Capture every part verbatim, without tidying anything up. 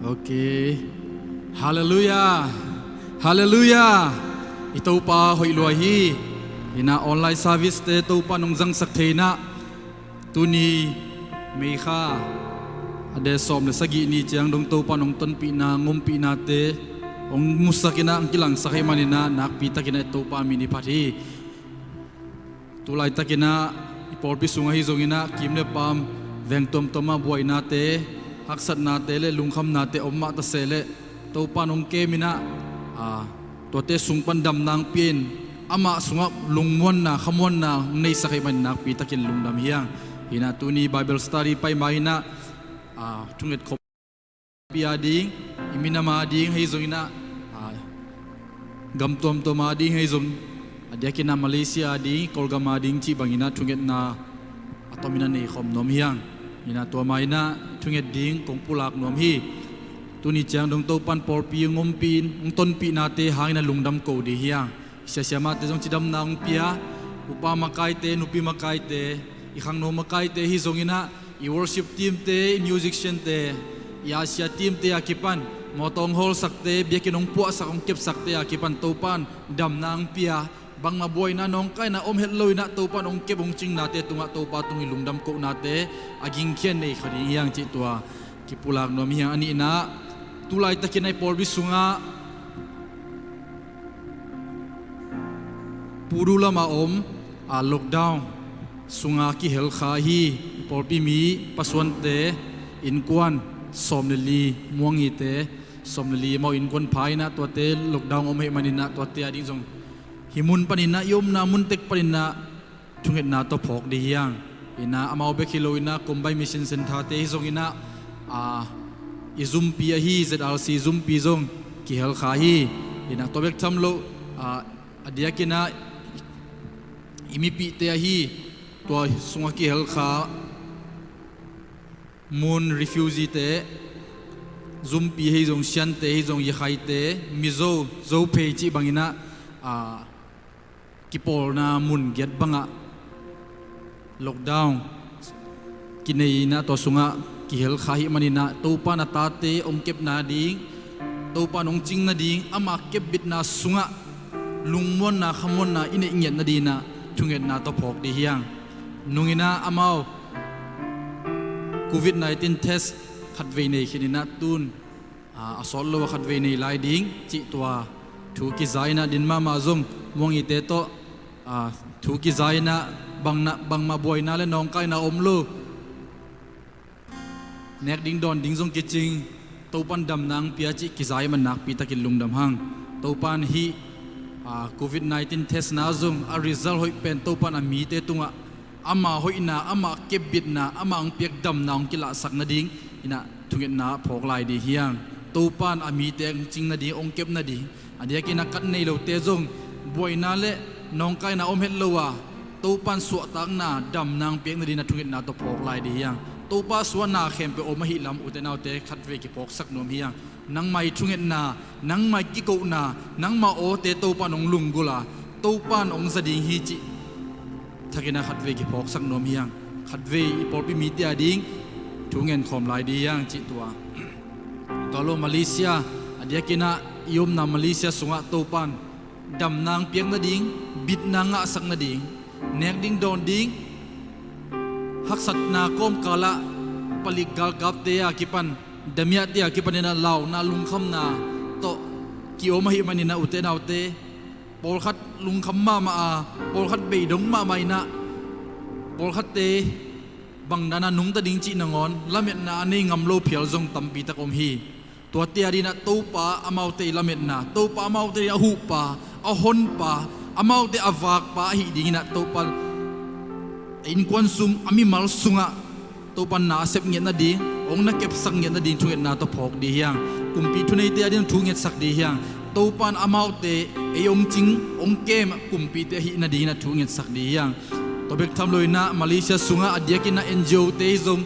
Ok. Halleluiah. Halleluiah. I Topa hoih lua hi. Ina online service te Topa nong zangsak thei ina, tuni May kha a de sawm le sagih ni ciang dong Topa nong tonpihna, ngompihnate hong musak ina, hong kilangsak hi manina nakpi takin a Topa min i phat hi. Tulaitak ina i pawlpi sungah hi zong ina kim le paam veng tuamtuam ah buainate, haksatnate le lungkhamnate om mah ta se le Topa nong kem ina, a, tuate sung pan damna hong pia in, amah sungah lungmuanna, khamuanna hong neisak hi manin nakpi takin lungdam hi hang. Ina tuni Bible study pai ma ina, a, thunget khop pi a ding, i minam a ding hi zong ina, a, gam tuamtuam a ding hi zong, a diak ina Malaysia a ding, Kawlgam a ding cih bang ina thungetna a tom ina nei khawm nuam hi hang. Ina tua ma ina thunget ding kong pulak nuam hi. Tuni ciang dong Topan pawlpi hong ompih in, hong tonpihnate hang ina lungdam ko ding hi hang. I siasia mahte zong cidamna hong pia, upa makaite, nupi makaite, i khangno makaite hi zong ina, i worship team te, i musician te, i asia team te a kipan, mawtaw hong hawlsakte, biakinn hong puahsak, hong kepsakte a kipan Topan damna hong pia, bangmah buaina nawngkaina om het lo ina Topan hong kep hong cingnate tungah Topa tung i lungdam kohnate a gingkhian nei kha ding hi hang cih tua kipulak nuam hi hang. A nihna, tulaitak ina i pawlpi sungah Pudu lamah om, a, lockdown sunga kihel kha hi. I pawlpi mi pasuante innkuan sawm le li, Muangite sawm le li amau innkuan pha ina tuate lockdown om hi manina tuate a ding zong hih mun panina, i omna mun tek panina thungetna tawh phawk ding hi hang. Ina amau bek hi lo ina Combined Mission Centre te hi zong ina, a, i zumpi ahi, Z R C zumpi zong kihel kha hi. Ina tua bek tham lo, a, a diak ina i mipihte ahi, tua sungah kihel kha mun refugee te, zumpi hi zong, Siante hi zong, Yakhaite, Mizo, Zophei cih bang ina, a, kipawlna mun giat bangah lockdown kinei ina tua sungah kihel kha hi manina Topan a tate hong kepna ding, Topan hong cing nading, ama kepbitna sungah lungmuanna, khamuanna i neih ngiat nading ina thungetna tawh phawk ding hi hang. Nung ina amau covid nineteen test khatvei nei khin ina tun, a, a sawt lo a khatvei nei lai ding cih tua thu kiza ina din mahmah zong Muangite tawh, a, thu kiza ina bangna, bangmah buaina le nawngkaina om lo, nek ding dawn ding zong kicing, Topan damna hong pia cih kiza i man nakpi takin lungdam hang. Topan hih, a, covid nineteen test na zong a result hoih pen Topan a mite tungah ama hoihna, ama kepbitna, ama hong piak damna hong kilahsak nading ina thungetna phawk lai ding hi hang. Topan a mite hong cing nading, hong kep nading, a diak ina kat nei lote zong buaina le nawngkaina om het lo a Topan suahtakna, damna hong piak nading ina thungetna tawh phawk lai ding hi hang. Topa suahna khempeuh om ahih lam ute naute khatvei kiphawksak nuam hi hang. Nangmah i thungetna, nangmah i kikohna, nangmah awte Topan hong lunggulh a, Topan hong za ding hi cih thakin a khatvei kiphawksak nuam hi hang. Khatvei i pawlpi mite a ding thu ngen khawm lai ding hi hang cih tua. Tua lo Malaysia, a diak ina i omna Malaysia sungah Topan damna hong piak nading, bitna ngahsak nading, nek ding dawn ding, haksatna kawmkalah palik galkapte a kipan, damiahte a kipan ina launa, lungkhamna tawh ki-om ahih man ina ute naute, pawlkhat lungkham mahmah a, pawlkhat beidong mahmah ina, pawlkhatte bang dana nungta ding cih nangawn lametna a nei ngam lo phial zong tampi tak om hi. Tuate a ding ina Topa amaute i lametna, Topa amaute a huhpa, a honpa, amaute a vakpa ahih ding ina Topa a innkuan sung, a mimal sungah Topa na a sep ngiat nading, hong na kepsak ngiat nading thungetna tawh phawk ding hi hang. Kumpi thuneite a ding thu ngetsak ding hi hang. Topan amaute ei hong cing, hong kem kumpite ahih nading ina thu ngetsak ding hi hang. Tua bek tham lo ina Malaysia sungah a diak ina N G O te hi zong,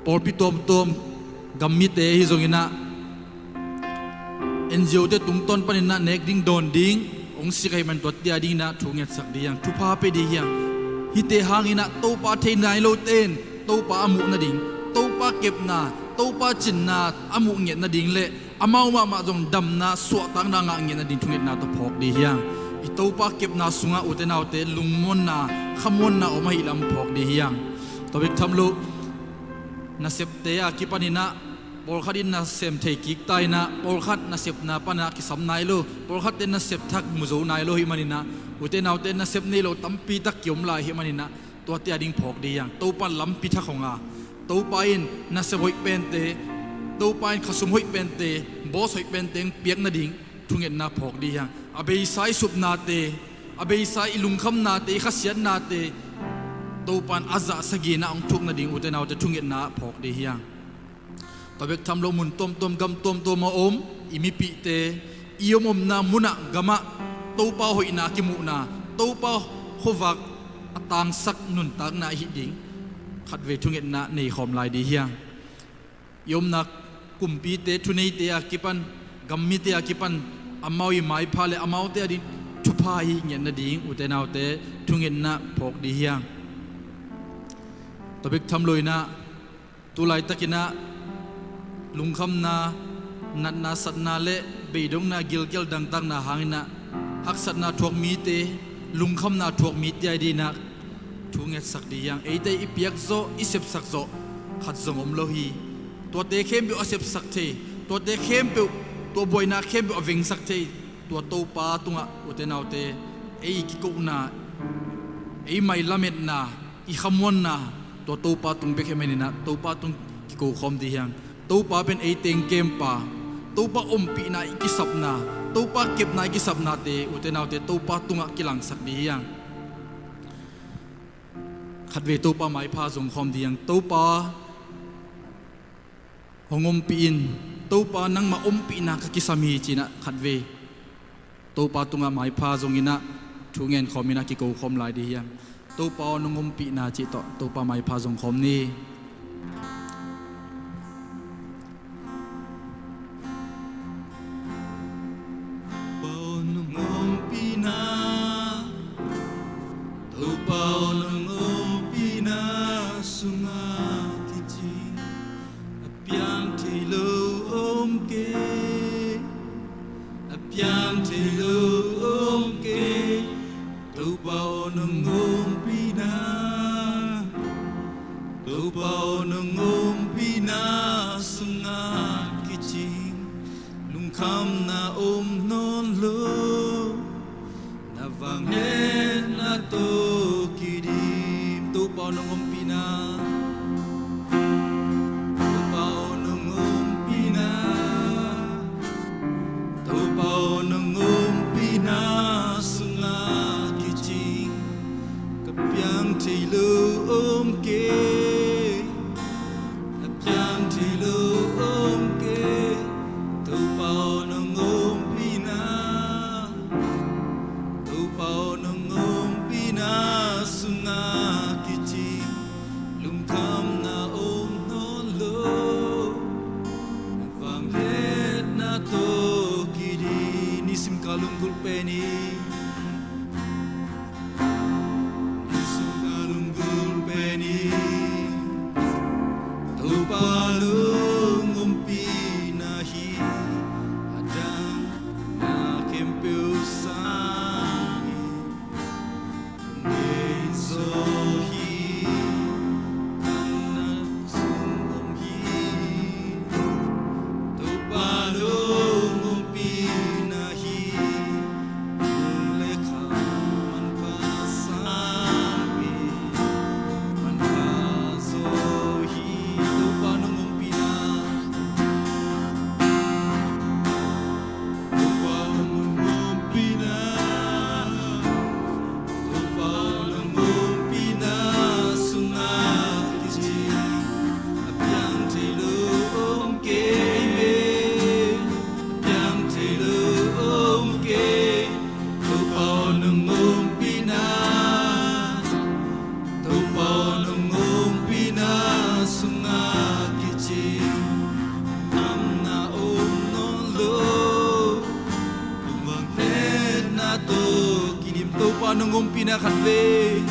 pawlpi tuamtuam, gammite hi zong ina N G O te tungtawn pan ina nek ding dawn ding hong sik ahih man tuate a ding ina thu ngetsak ding hi hang, thupha pia ding hi hang. Hihte hang ina Topa thei nai lote in Topa a muh nading, Topa kepna, Topa cinna a muh ngiat nading le amau mahmah zong damna suahtakna ngah ngiat nading thungetna tawh phawk dih hiang. I Topa kepna sungah ute naute lungmuanna, khamuanna om ahih lam phawk dih hiang. Tua bek tham lo, nasepte a kipaninah pawlkhat in nasem thei kik ta inah, pawlkhat nasepna panah kisam nai lo, pawlkhatte nasep thak mu zo nai lo hih maninah, ute naute nasep nei lo tampi tak kiom lai hih maninah, tuate a ding phawk dih hiang. Topa lampi thak hong a, Topa in nasep hoih pente, Topa in khasum hoih pente, boss hoih pente hong piak nading thungetna phawk dih hiang. A beisa i supnate, a beisa i lungkhamnate, i khasiatnate Topa in a zah saginah hong thuk nading ute naute thungetna phawk dih hiang. Tua bek tham lo, mun tuamtuam gam tuamtuam a om i mipihte, i om omna munah gamah Topa hoihna kimuhna, Topa khuavak a tangsak nuntakna ahih ding khatvei thungetna nei khawm lai dih hiang. I omna kumpite, thuneite a kipan, gammite a kipan amau i maipha le amaute a ding thupha ahih ngiat nading ute naute thungetna phawk dih hiang. Tua bek tham lo inah tu laitakinah lungkhamna, natna satna le beidongna gilkial dangtakna hanginah haksatna thuak mite, lungkhamna thuak mite a dinah thu ngetsak dih hiang. Eite i piak zawh, i sepsak zawh khat zong om lo hi. Tuate khempeuh a sepsak thei, tuate khempeuh, tua buaina khempeuh a vengsak thei, tua Topa tungah ute naute ei kikohna, ei mai lametna, i khamuanna tua Topa tung bek hi maninah Topa tung kiko khawm dih hiang. Topa pen ei teng kempa, Topa ompihna i kisapna, Topa kepna i kisapnate ute naute Topa tungah kilangsak dih hiang. Khatvei Topa maipha zong khawm dih hiang. Topa hong ompih in, Topa nangmah ompihna ka kisam hi cinah khatvei Topa tungah maipha zonginah thu ngen khawminah kiko khawm lai dih hiang. Topa aw nong ompihna cih tawh Topa maipha zong khawm ni. Topa aw nong ompihna, Topa aw nong ompihna sungah kicing a piang thei lo om kei, a piang thei lo om kei. Topa aw nong ompihna, Topa aw nong ompihna sungah kicing lungkhamna om nawn lo. Na vangliatna tawh kidim. Topa aw nong ompihna, Topa aw nong ompihna, Topa aw nong ompihna sungah kicing ka piang thei lo om kei, ka piang thei lo om kei. Topa aw nong ompihna, Topa aw nong ompihna sungah kicing lungkhamna om nawn lo. Na vangliatna tawh kidim. Nisim ka lunggulh pen hi. Nisim ka lunggulh pen hi. Topa nong ompihna hi. A dang na khempeuh sang hi. Ngen zaw hi. Tang na sung om hi. Topa nong ompihna hi. Lung le kham manpha sang hi. Manpha zaw hi. Topa nong ompihna, Topa nong ompihna, Topa nong ompihna sungah kicing a piang thei lo om kei ve. A piang thei lo om kei. Topa nong ompihna, Topa nong ompihna sungah kicing lungkhamna om nawn lo. Vangliatna tawh kidim. Topa nong ompihna khatvei.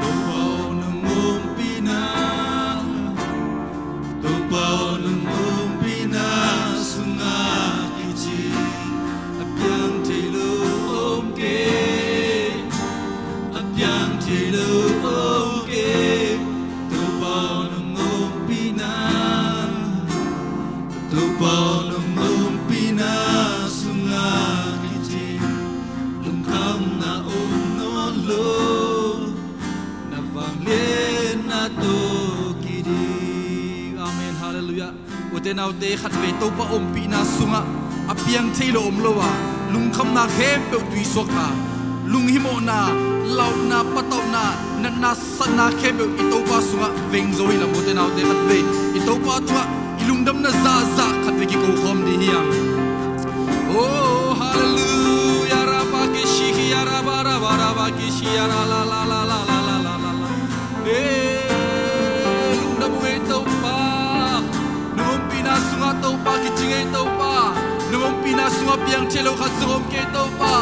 Topa nong ompihna, Thei lo, okay. Topa nong ompihna, Topa nong ompihna sungah kicing lungkhamna om nawn lo, na vangliatna tawh kidim. Amen. Halleluiah. Ute naute, khatvei Topa ompihna sungah a piang thei lo om lo a, lungkhamna khempeuh tuisuak a, lunghimawhna, launa, patauhna, natna, satna khempeuh i Topa sungah veng zo hi lam. Ute naute, khatvei i Topa tungah i lungdamna zahzah khatvei kiko khawm ding hi hang. Oh, halleluiah. Rabakishihi, araba, raba, rabakishihi, ara, la, la. Eh, lungdam ung ei Topa. Nong ompihna sungah Topa kicing ei Topa. Nong ompihna sungah piang thei lo khat zong om kei Topa.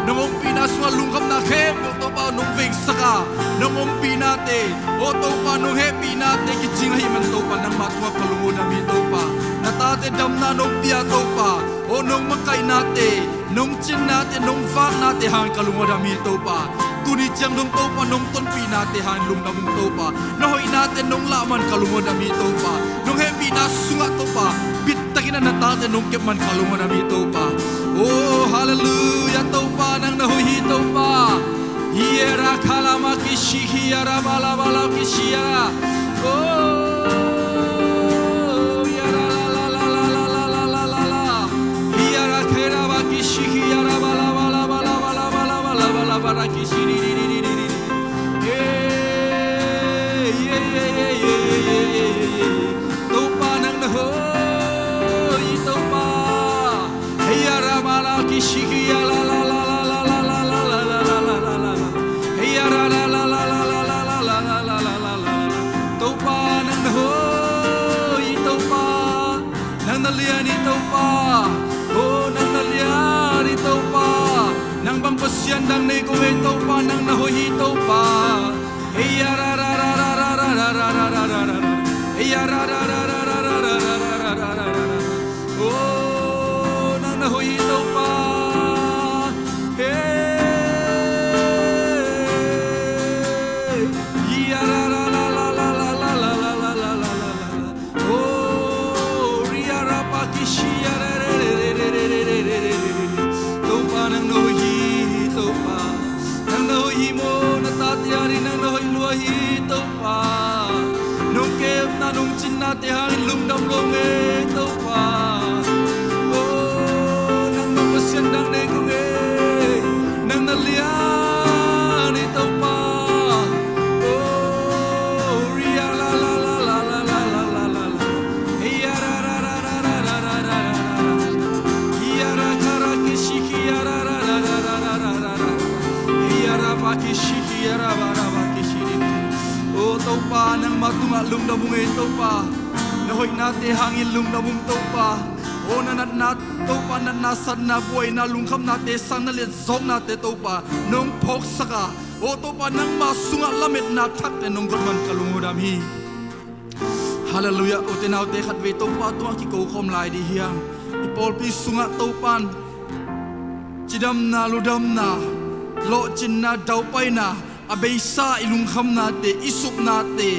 Nong ompihna sungah lungkhamna khempeuh Topa nong vengsak a, nong ompihnate, aw Topa nong hehpihnate kicing ahih man Topa nangmah tungah ka lung aw dam hi Topa. Na tate damna nong pia Topa, aw nong makaihnate, nong cinnate, nong vaknate hang ka lung aw dam hi Topa. Tuni ciang dong Topa nong tonpihnate hang lungdam ung Topa. Na hoihnate nong lah man ka lung aw dam hi Topa. Nong hehpihna sungah Topa bittakin a na tate nong kep man ka lung aw dam hi Topa. Oh, halleluiah Topa, nang na hoih hi Topa. Hiera kalama kishi hiera balabala kishiera. Oh, hiera la la la la la la la la la la. Hiera kaira ba kishi hiera balabala balabala balabala balabala kishi di di di di di di. Yeah, yeah, yeah. Topa nang na hoih Topa. Hey, ara, mala, kishi, ki, ya, la, la. Hey, ara, la, la. Topa, nang na hoih Topa, nang na lian hi Topa. Oh, nang na lian hi Topa. Nang bang Pasian dang nei kong ei Topa, nang na hoih hi Topa. Hey, ara, ra, ra. Hey, ara, ra, ra. Oh, nang na hoih hi Topa. Hey. Hi, ara, ra, ra. Oh, ri, ara, pa, ki, shi, ara, re, re. Topa nang na hoih hi Topa. Nang na hoih hi maw, na tate a ding nang na hoih lua hi Topa. Nong kepna nong cinnate hangin lungdam lo ung ei Topa. Oh, nang bang Pasian dang nei kong ei. Nang na lian hi Topa. Oh, ria la la la. Hey, ara, ra, ra. Hey, ara, ka, ra, ki, shi, ki, ara, ra, ra. Hey, ara, ba, ki, shi, ki, ara, ba, ra, ba, ki, shi, di. Oh, Topa, nangmah tungah lungdam ung ei Topa. Na hoihnate hangin lungdam ung Topa. Oh, na natna Topa, natna, satna, buaina, lungkhamnate, sang na lian zawknate Topa nong phawksak a, oh Topa, nangmah sungah lametna thakte nong got man ka lung aw dam hi. Halleluiah. Ute naute, khatvei Topa tungah kiko khawm lai dih hiang. I pawlpi sungah Topan cidamna, ludamna, lawhcinna, daupaina, a beisa i lungkhamnate, i supnate,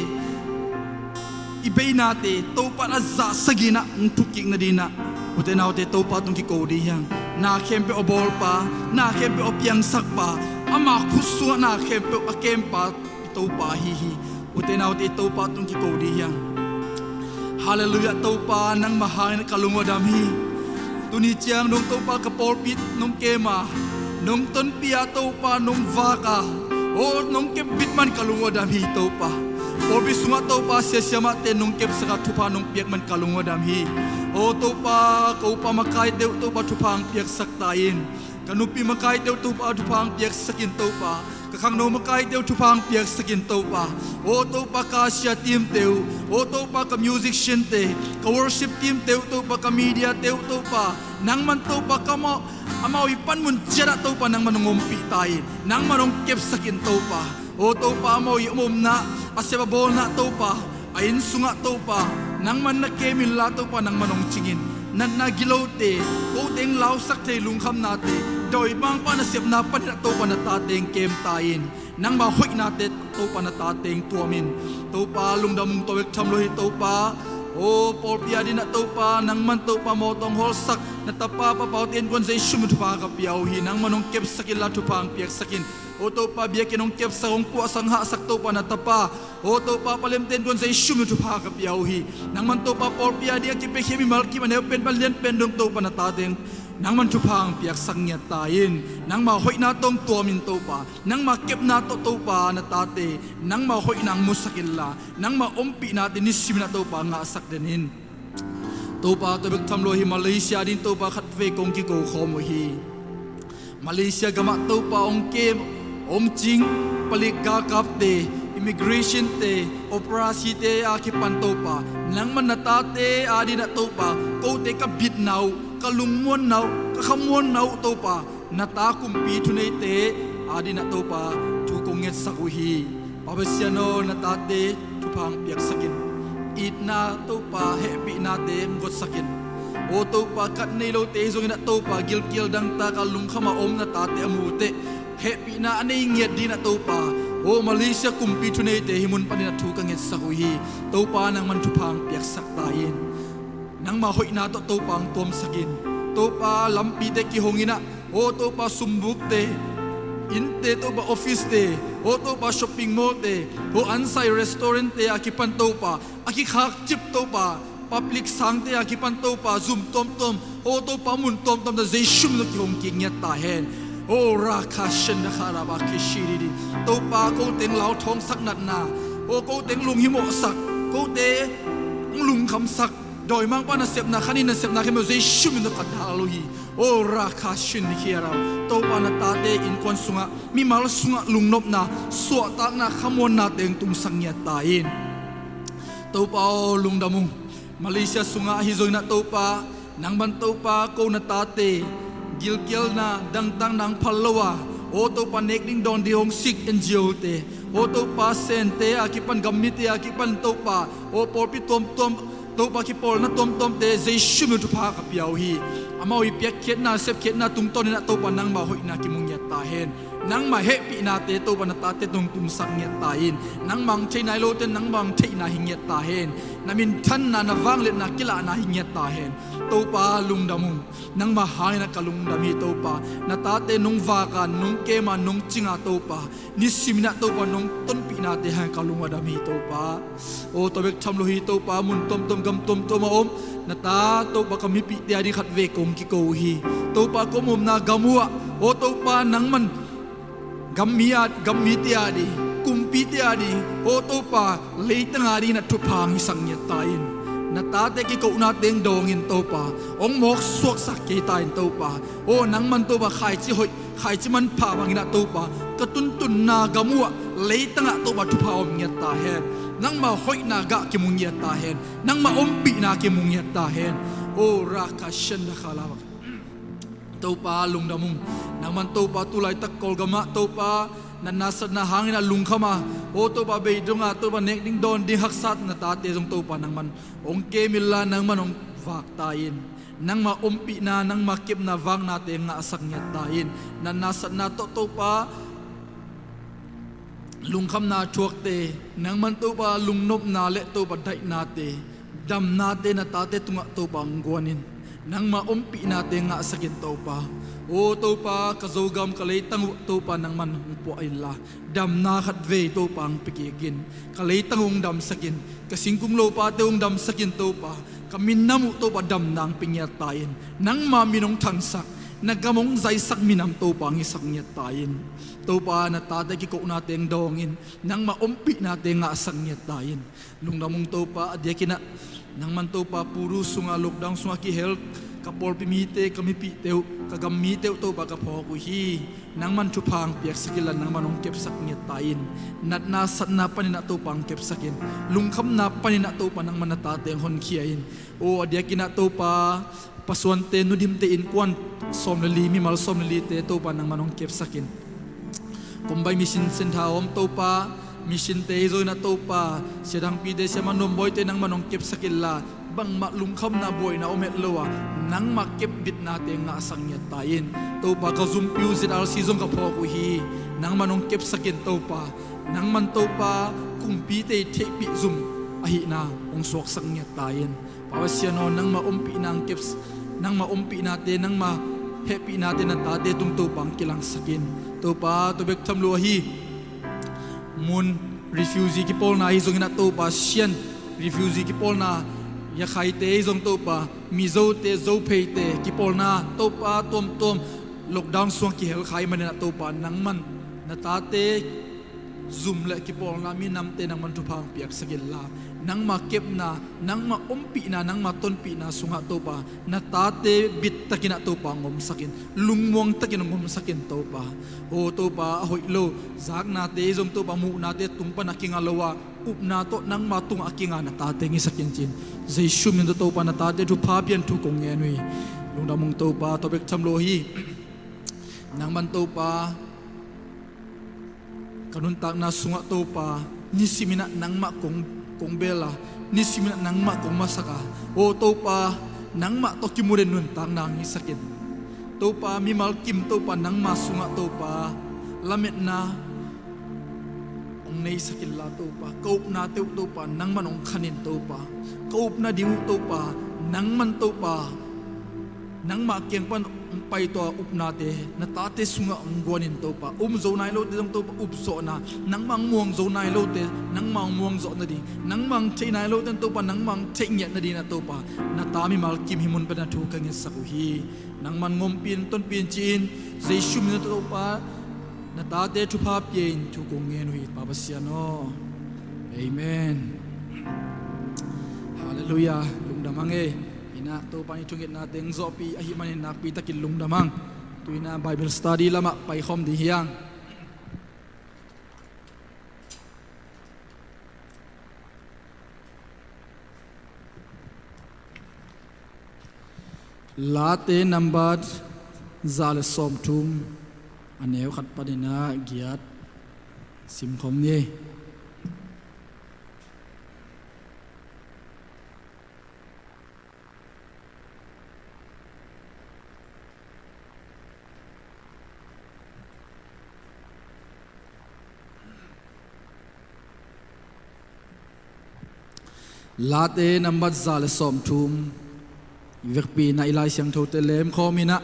i beinate Topan a zah sagih in ah hong thukkik nadinah ute naute Topa tung kiko dih hiang. Na khempeuh a bawlpa, na khempeuh a piangsakpa, ama khut sungah na khempeuh a kempa i Topa ahi hi. Ute naute Topa tung kiko dih hiang. Halleluiah. Topa nangmah hangin ka lung aw dam hi. Tuni ciang dong Topa ka pawlpi nong kem a, nong tonpih a Topa nong vak a, aw nong kep bit man ka lung aw dam hi Topa. Pawlpi sungah Topa siasiamahte nong kepsak a thupha nong piak man ka lung aw dam hi. Aw Topa, ka upa makaite uh Topa thupha hong piaksak ta in. Ka nupi makaite uh Topa thupha hong piaksak in Topa. Ka khangno makaite uh thupha hong piaksak in Topa. Aw Topa ka sia teamte uh, aw Topa ka musiciante, ka worship teamte uh Topa, ka mediate uh Topa. Nangman Topa ka mau, amau i panmun ciatah Topa nangman hong ompih ta in. Nangman hong kepsak in Topa. Aw Topa amau i omomna, a sep a bawlna Topa. A inn sungah Topa, nangman na kem inla Topa nangman hong cing in. Natna gilote, kote hong lausak thei lungkhamnate, Dawimangpa nasepna panin ah Topa na tate hong kem ta in. Nangma hoihnate Topa na tate hong tuam in. Topa lungdam ung, tua bek tham lo hi Topa. Aw pawlpi adingin ah Topa nangman Topa mawtaw hong hawlsak na tapa Pa Pau Tein Kuan Zeisu min thupha ka pia uh hi. Nangman hong kepsak inla thupha hong piaksak in. Aw Topa biakinn hong kepsak hong puahsak hahsak Topa na tapa Aw Topa Pa Lem Tein Kuan Zeisu min thupha ka pia uh hi. Nangman Topa pawlpi adingin a kipiakhia mimal kim a neu pen pan lian pen dong Topa na tate hong nangman thupha hong piaksak ngiat ta in. Nangma hoihna tawh hong tuam in Topa. Nangma kepna tawh Topa na tate nangma hoihna hong musak inla nangma ompihnate nisimin ah Topa ngahsak den in. Topa tua bek tham lo hi Malaysia adingin Topa khatvei kong kiko khawm uh hi. Malaysia gamah Topa hong kem hong cing palik galkapte, immigration te, operasi te a kipan Topa nangman na tate adingin ah Topa kote ka bitna uh, ka lungmuanna uh, ka khamuanna uh Topa na ta kumpi thuneite adingin ah Topa thu kong ngetsak uh hi. Pa Pasian aw na tate thupha hong piaksak in. Itna Topa hehpihnate hong gotsak in. Aw Topa kat nei lote hi zongin ah Topa gilkial dangtak a lungkham a om na tate a mu uh teh hehpihna a nei ngiat dingin ah Topa aw Malaysia kumpi thuneite hih mun panin ah thu ka ngetsak uh hi. Topa nangman thupha hong piaksak ta in. Nangma hoihna tawh Topa hong tuamsak in. Topa lampite kihong in ah aw Topa sumbukte, innte Topa officete, aw Topa shopping mallte, aw ansai restaurantte a kipan Topa a kikhakcip Topa public sangte a kipan Topa zum tuamtuam aw Topa mun tuamtuam tawh Zeisu min tawh kihong kik ngiat ta hen. Aw rakha shen da kha ra ba kishi di di. Topa kote hong lauthawngsak natna aw kote hong lunghimawhsak kote hong lungkhamsak dawimangpa nasepna khanin nasepna khempeuh Zeisu min tawh ka dal uh hi. Aw rakha shin khia ra. Topa na tate innkuan sungah mimal sungah lungnopna suahtakna khamuanna teng tungsak ngiat ta in. Topa aw lungdam ung. Malaysia sungah ahi zongin ah Topa nangman Topa ko na tate gilkialna dangtakna hong phal lo a aw Topa nek ding dawn ding hong sik N G O te aw Topa sente a kipan gammite a kipan Topa aw pawlpi tuamtuam Topa kipawlna tuamtuamte Zeisu min thupha ka pia uh hi. Amau i piakkhiatna sepkhiatna tungtawnin ah Topa nangma hoihna kimu ngiat ta hen. Nangma hehpihnate Topa na tate tungtungsak ngiat ta in. Nangma hong theihna hi lote nangma hong theihna hi ngiat ta hen. Na minthanna na vangliatna kilaakna hi ngiat ta hen. Topa lungdam ung. Nangma hangin ah ka lungdam hi Topa. Na tate nong vak a nong kem a nong cing a Topa nisimin ah Topa nong tonpihnate hangin ka lung a dam hi Topa. Aw tua bek tham lo hi Topa mun tuamtuam gam tuamtuam a om na ta Topa ka mipihte adingin khatvei kong kiko uh hi. Topa kong omna gam uh ah aw Topa nangman gammi a gammite adingin kumpite adingin aw Topa leitang adingin ah thupha hong hisak ngiat ta in. Na tate kikohna teng dawngin Topa hong mawk suaksak kei ta in Topa. Aw nangman Topa khaici hoih khaici manpha bangin ah Topa ka tuntunna gam uh ah leitangah Topa thupha om ngiat ta hen. Nangma hoihna gah kimu ngiat ta hen. Nangma ompihna kimu ngiat ta hen. Aw rakha shen da kha la ba Topa lungdam ung. Nangman Topa tulaitak Kawlgamah Topa natna satna hangin ah lungkham a aw Topa bei dong a Topa nek ding dawn ding haksat na tate zong Topa nangman hong kem inla nangman hong vak ta in. Nangma ompihna nangma kepna vaknate ngahsak ngiat ta in. Natna satna tawh Topa lungkhamna thuakte nangman Topa lungnopna le Topa daihnate damnate na tate tungah Topa hong guan in. Nangma ompihnate ngahsak in Topa. Aw Topa ka Zogam ka leitang uh Topa nangman hong puah inla damna khatvei Topa hong pia kik in. Ka leitang uh hong damsak in. Ka singkung lopate uh hong damsak in Topa. Ka minam uh Topa damna hong pia ngiat ta in. Nangma min hong thangsak na gam hong zaisak minam Topa hong hisak ngiat ta in. Topa na tate kikohnate hong dawng in. Nangma ompihnate ngahsak ngiat ta in. Lungdam ung Topa a diakin ah nangman Topa Puru sungah lockdown sungah kihel ka pawlpi mite ka mipihte uh ka gam mite uh Topa ka phawk uh hi. Nangman thupha hong piaksak inla nangman hong kepsak ngiat ta in. Natna satna panin ah Topa hong kepsak in. Lungkhamna panin ah Topa nangman na tate hong honkhia in. Aw a diakin ah Topa Pasuante Nudimte innkuan sawm le li mimal sawm le lite Topa nangman hong kepsak in. Kumbai mission centre a om Topa missionte i zo in ah Topa siadangpite siama nuambawite nangman hong kepsak inla bangmah lungkhamna buaina om het lo a, nangmah kepbitnate ngahsak ngiat ta in. Topa, ka zumpi uh Z R C zong ka phawk uh hi. Nangman hong kepsak in Topa. Nangman Topa, kumpite i theihpih zum ahihna hong suaksak ngiat ta in. Pa Pasian aw, nangmah ompihna hong keps-, nangmah ompihnate, nangmah hehpihnate na tate tung Topa hong kilangsak in. Topa, tua bek tham lo ahi, mun refugee kipawlna ahi zongin ah Topa, Shan refugee kipawlna, Yakhaite ahi zong Topa, Mizote, Zopheite kipawlna Topa, tuamtuam lockdown sungah kihel kha ahih manin ah Topa, nangman na tate zum le kipawlna minamte nangman thupha hong piaksak inla, nangmah kepna, nangmah ompihna, nangmah tonpihna sungah Topa, na tate bittakin ah Topa hong omsak in, lungmuang takin hong omsak in Topa. Aw Topa, a hoih lo zaknate zong Topa, muhnate tung pan a kinga lo a, upna tawh nangma tungah a kinga na tate hong hisak in ci-in, Jesu min tawh Topa, na tate thupha pia in thu kong ngen uh hi. Lungdam ung Topa, tua bek tham lo hi. Nangman Topa, ka nuntakna sungah Topa, nisimin ah nangmah kong, kong bel a, nisimin ah nangmah kong masak a, aw Topa, nangmah tawh kimu den nuntakna hong hisak in. Topa, mimal kim Topa, nangma sungah Topa, lametna hong neisak inla Topa, ka upnate uh Topa, nangman hong khan in Topa, ka upna ding uh Topa, nangman Topa, nangmah kiang pan hong paitawi a upnate na tate sungah hong guan in Topa, um zo nai lote zong Topa, upzawhna, nangmah hong muang zo nai lote nangmah hong muang zawh nading, nangmah hong theih nai lote Topa, nangmah hong theih ngiat nading ah Topa, na ta mimal kim hih mun pan a thu ka ngetsak uh hi. Nangman hong ompih in, tonpih in ci-in, Jesu min tawh Topa, na tate thupha pia in thu kong ngen uh hi, Pa Pasian aw. Amen. Halleluiah. Lungdam hang e. Hi-in ah Topa in i thungetnate hong zawhpih ahih manin nakpi takin lungdam hang. Tu-in ah Bible study lamah paikhawm ding hi hang. Late nambat za le sawmthum, a neu khat panin ah giat sim khawm ni. Late nambat za le sawmthum. I vekpi-in ah i Lai Siangthote lemkhawm in ah,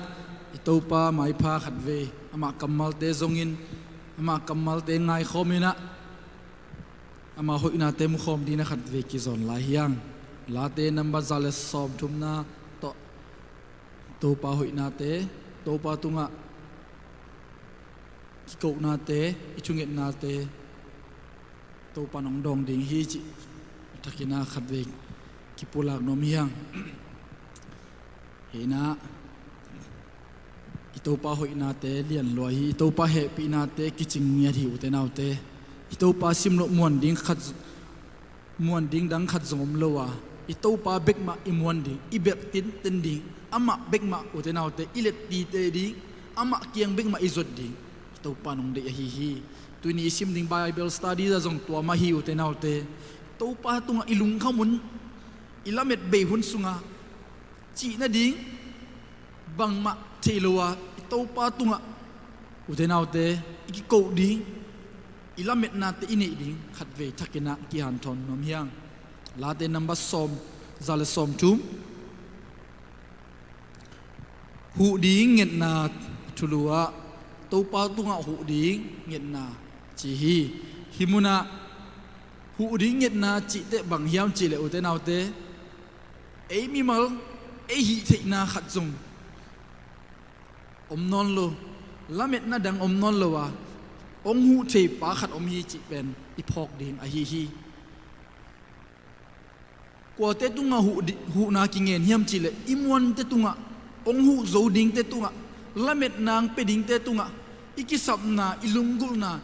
i Topa maipha khatvei, amah kammalte zongin, amah kammalte ngaikhawm in ah, ama hoihnate mukhawm dingin ah khatvei kizawn lai hi hang. Late nambat za le sawmthumna tawh Topa hoihnate, Topa tungah kikohnate, i thungetnate Topa in hong dawng ding hi cih a thakin ah khatvei kipulak nuam hi hang. Hi-in ah i Topa hoihnate lian lua hi, i Topa hehpihnate kicing ngiat hi, ute naute. I Topa sim loh muan ding khat, muan ding dang khat zong om lo a, i Topa bekmah i muan ding, i belh tinten ding, amah bekmah, ute naute, i let tite ding, amah kiang bekmah i zuat ding, i Topa in hong deih ahi hi. Tuni i sim ding Bible study ah zong tua mah hi, ute naute. Topa tungah i lungkham hun, i lamet bei hun sungah cih nading bangmah thei lo a, i Topa tungah, ute naute, i kikoh ding, i lametnate i neih ding khatvei thakin ah kihanthawn nuam hi hang. Late nambat sawm, za le sawmthum. Huh ding ngetna thulu ah, Topa tungah huh ding ngetna ci hi. Hih munah huh ding ngetna cih teh bang hiam cih leh, ute naute, ei mimal, ei hih theihna khat zong om nawn lo, lametna dang om nawn lo a, hong huh thei pa khat om hi cih pen i phawk ding ahi hi. Kuate tungah huh di-, huhna kingen hiam cih leh, i muante tungah, hong huh zo dingte tungah, lametna hong pia dingte tungah, i kisapna, i lunggulhna,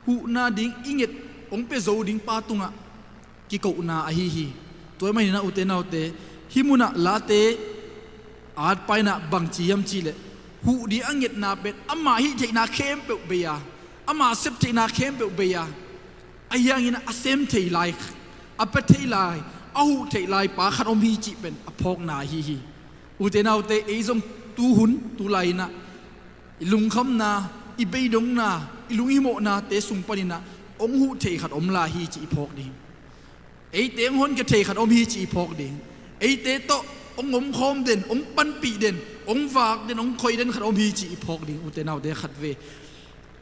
huhna ding i nget hong pia zo ding pa tungah kikohna ahi hi. Tua ahih manin ah, ute naute, hih munah Late atpa in ah bangci hiam cih leh, huh ding a ngetna pen ama hih theihna khempeuh bei a, ama sep theihna khempeuh bei a, ahi hangin ah a sem thei lai, a pia thei lai, a huh theih lai pa khat om hi cih pen a phawkna ahi hi. Ute naute, ei zong tuhun tulai-in ah i lungkhamna, i beidongna, i lunghimawhnate sung panin ah hong huh thei khat om lai hi cih i phawk ding. Eite hong honkhia thei khat om hi cih i phawk ding. Eite tawh hong omkhawm den, hong panpih den, hong vak den, hong khoi den khat om hi cih i phawk ding. Ute naute, khatvei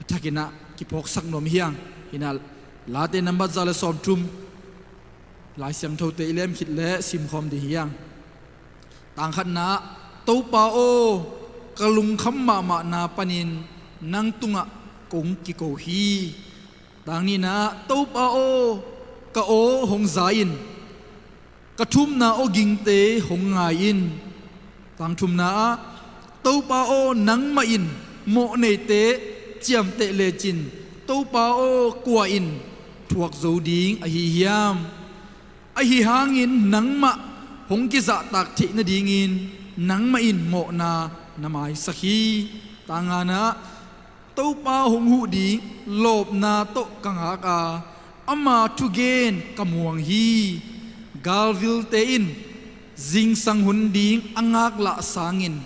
a thakin ah kiphawksak nuam hi hang. Hi-in ah Late number za le sawmthum, Lai Siangthote i lem khit leh simkhawm ding hi hang. Tang khatna ah, Topa aw, ka lungkham mahmahna panin nang tungah kong kiko hi. Tang nihna ah, Topa aw, ka aw hong za in, ka thumna awgingte hong ngai in. Tang thumna ah, Topa aw, nangmah in mawhneite ciamteh lecin, Topa aw, kua in thuak zo ding ahi hiam? Ahi hangin nangmah hong kizahtak theih nadingin nangmah in mawhna na maisak hi. Tang ngana ah, Topa hong huh ding lawpna tawh ka ngak a, ama thugen ka muang hi. Galvilte in zingsang hun ding a ngaklah sangin,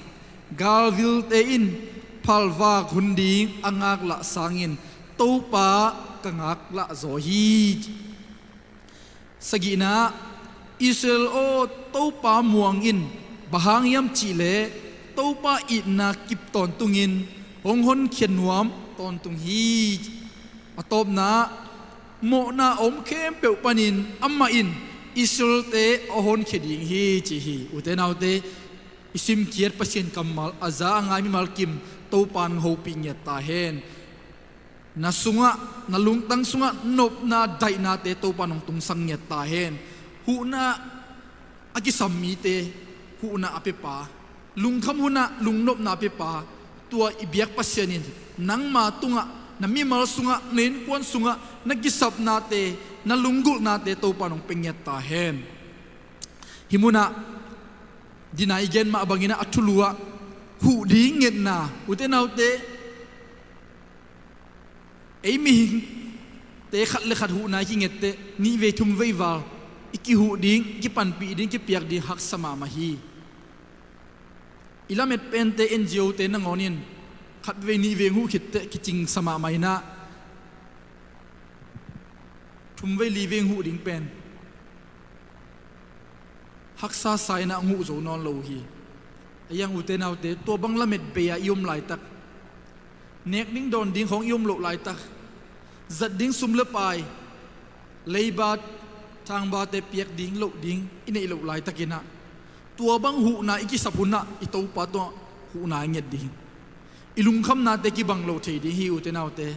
galvilte in phalvak hun ding a ngaklah sangin Topa ka ngaklah zaw hi. Sagihna ah, Israel aw, Topa muang in, bang hang hiam cih leh Topa itna kip tawntungin hong honkhia nuam tawntung hi. A tawpna ah, mawhna a om khempeuh panin amah in Israelte a honkhia ding hi ci hi. Ute naute, i simkhiat Pasian kammal a za a ngai mimal kim Topa in hong hopih ngiat ta hen. Na sungah, na lungtang sungah nopna daihnate Topa in hong tungsak ngiat ta hen. Huhna a kisam mite huhna a piapa, lungkham hunah lungnopna a piapa, tua i biak Pasian in nangma tungah, na mimal sungah, na innkuan sungah, na kisapnate, na lunggulhnate Topa in hong pia ngiat ta hen. Hih munah, dina i gen mah bangin ah, a thulu ah huh ding ngetna, ute naute, ei mihingte khat le khat huhna i kinget teh, nihvei thumvei val i kihuh ding, i kipanpih ding, i kipiak ding haksa mahmah hi. I lamet pente N G O te nangawn in khatvei nihvei huh khit teh kicingsa mahmah in ah, thumvei livei huh ding pen haksa sa in ah hong huh zo nawn lo uh hi. A yang, ute naute, tua bang lamet bei-a i om laitak, nek ding dawn ding khawng i om loh laitak, zat ding sum le pai, leiba thangbate piak ding loh ding i neih loh laitakin ah, tua bang huhna i kisap hunah i Topa tungah huhna i nget ding. I lungkhamnate kibang lo thei ding hi, ute naute.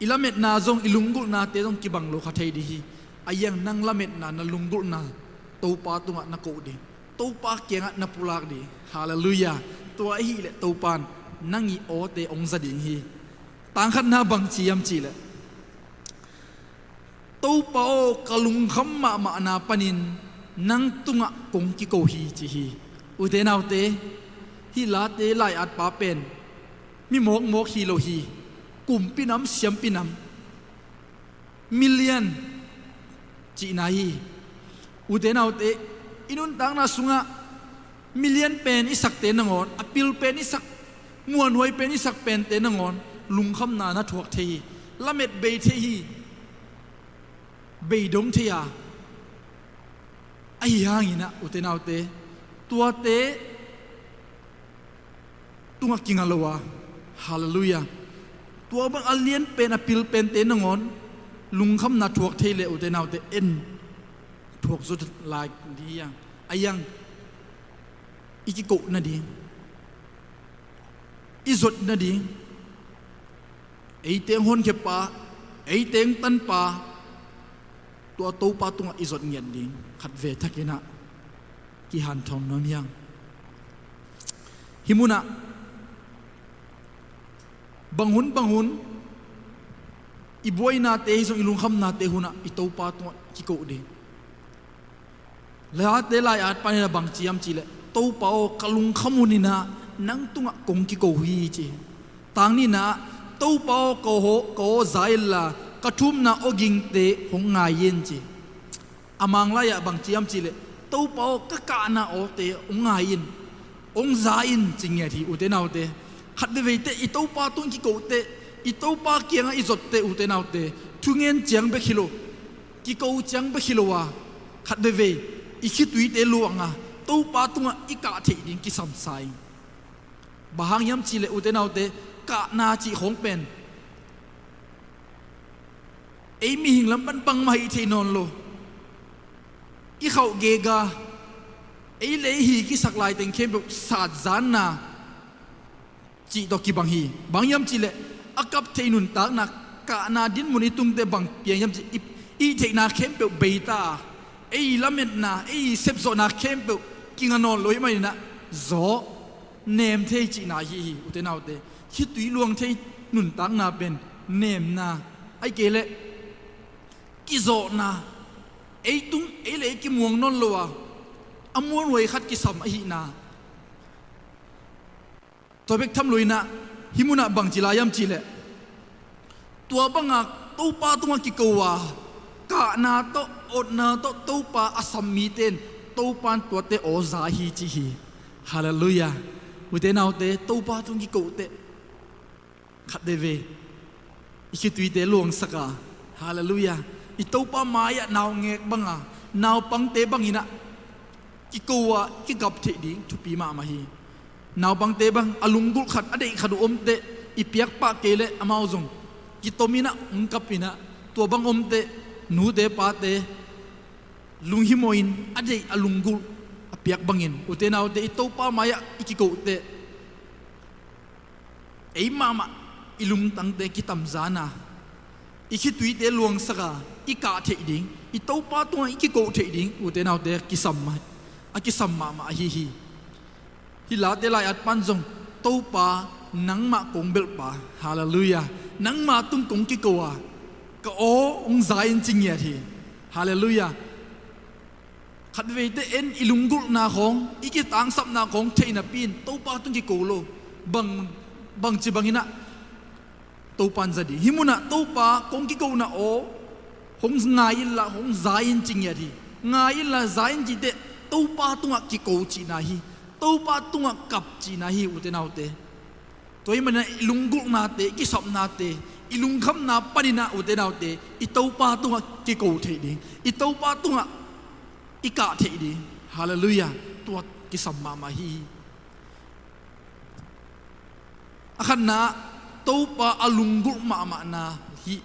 I lametna zong, i lunggulhnate zong kibang lo kha thei ding hi. A yang, nang lametna, na lunggulhna Topa tungah na koh ding, Topa kiangah na pulak ding. Halleluiah. Tua ahih leh Topa in nang i awte hong za ding hi. Tang khatna bang ci hiam cih leh, Topa aw, ka lungkham mahmahna panin nang tungah kong kiko hi ci hi. Ute naute, hih Late lai-atpa pen mi mawkmawk hi lo hi. Kumpi nam, siampi nam, million cihna hi. Ute naute, i nuntakna sungah million pen i sakte nangawn, a pil pen i sak, muanhuai pen i sak pente nangawn lungkhamna na thuak thei hi. Lamet bei thei hi. Beidong thei a, ahi hangin ah, ute naute, tuate tungah kinga lo a, halleluiah, tua bang a lian pen, a pil pente nangawn lungkhamna thuak thei leh, ute naute, en thuak zo lai ding hi hang. A yang, i kikoh nading, i zot nading, eite hong honkhiapa, eite hong tanpa, tua Topa tungah i zot ngiat ding, khatvei thakin ah kihanthawn nuam hi hang. Hih munah, bang hun bang hun, i buainate hi zong, i lungkhamnate hunah i Topa tungah kikoh ding. Late lai-atpa in ah bang ci hiam cih leh, Topa aw, ka lungkham hun in ah nang tungah kong kiko hi ci. Tang nihna ah, Topa aw, ka aw, ka aw za inla, ka thumna awgingte hong ngai in ci. A Mang lai-ah bang ci hiam cihleh, Topa aw, ka kahna awte hong ngai in, hong za in, ci ngiat hi, ute naute. Khat veivei teh i Topa tung kiko teh, i Topa kiangah i zot teh, ute naute, thungen ciang bek hi lo, kiko ciang bek hi lo a, khat veivei i khituite luang a, Topa tungah i kah theih ding kisam sa ing. Bang hang hiam cihleh, ute naute, kahna cih khawng pen ei mihing lam pan bangmah hi thei nawn lo. I khauh gega, ei le ei hi kisak laiteng khempeuh satzanna cih tawh kibang hi. Bang hiam cihleh, a kap theih nuntakna, kahna dinmun i tungte bang piang hiam cih, i, i theihna khempeuh beita a, ei lametna, ei sepzawhna khempeuh kinga nawn lo ahih maninah, zawh, nem thei cihna ahi hi, ute naute. Khitui luang thei nuntakna pen nemna, ahih kei leh kizawhna, ei tung ei le ei kimuang nawn lo a, a muanhuai khat kisam ahihna. Tua bek tham loinah, hih munah bang ci lai hiam cihleh, tua banga Topa tungah kiko a, kahna tawh, otna tawh Topa a sam mite in, Topa in tuate aw za hi ci hi. Halleluiah. Ute naute, Topa tung kiko teh, khat veivei i khituite luangsak a, halleluiah, i Topa mai-ah naungek banga, naupangte banginah kiko a, kikap theih ding thupi mahmah hi. Naupangte bang a lunggulh khat, a deih khat uh om teh, i piak pah kei leh amau zong kitominah hong kapinah, tua bang om teh, nute pate lunghimawhin a deih a lunggulh a piak bangin, ute naute, i Topa mai-ah i kiko teh, ei mahmah i lungtangte kitamzan a, i khituite luangsak a, i kah theih ding, i Topa tungah i kiko theih ding, ute naute, kisam mah, a kisam mahmah ahi hi. Hih Late lai-at pan zong, Topa, nangmah kong belhpa, halleluiah, nangmah tung kong kiko a, ka aw hong za in ci ngiat hi. Halleluiah. Khat veivei teh en i lunggulhna khawng, i kitangsapna khawng theih napi in Topa tung kiko lo. Bang, bangci banginah Topa in za ding. Hih munah Topa kong kikona aw hong ngai inla, hong za in ci ngiat hi. Ngai inla, za in cih teh Topa tungah kiko cihna hi. Topa tungah kap cihna hi, ute naute. Tua ahih maninah i lunggulhnate, i kisapnate, i lungkhamna paninah, ute naute, i Topa tungah kiko theih ding, i Topa tungah i kah theih ding. Halleluiah. Tua kisam mahmah hi. A khatna, Topa a lunggulh mahmahna hih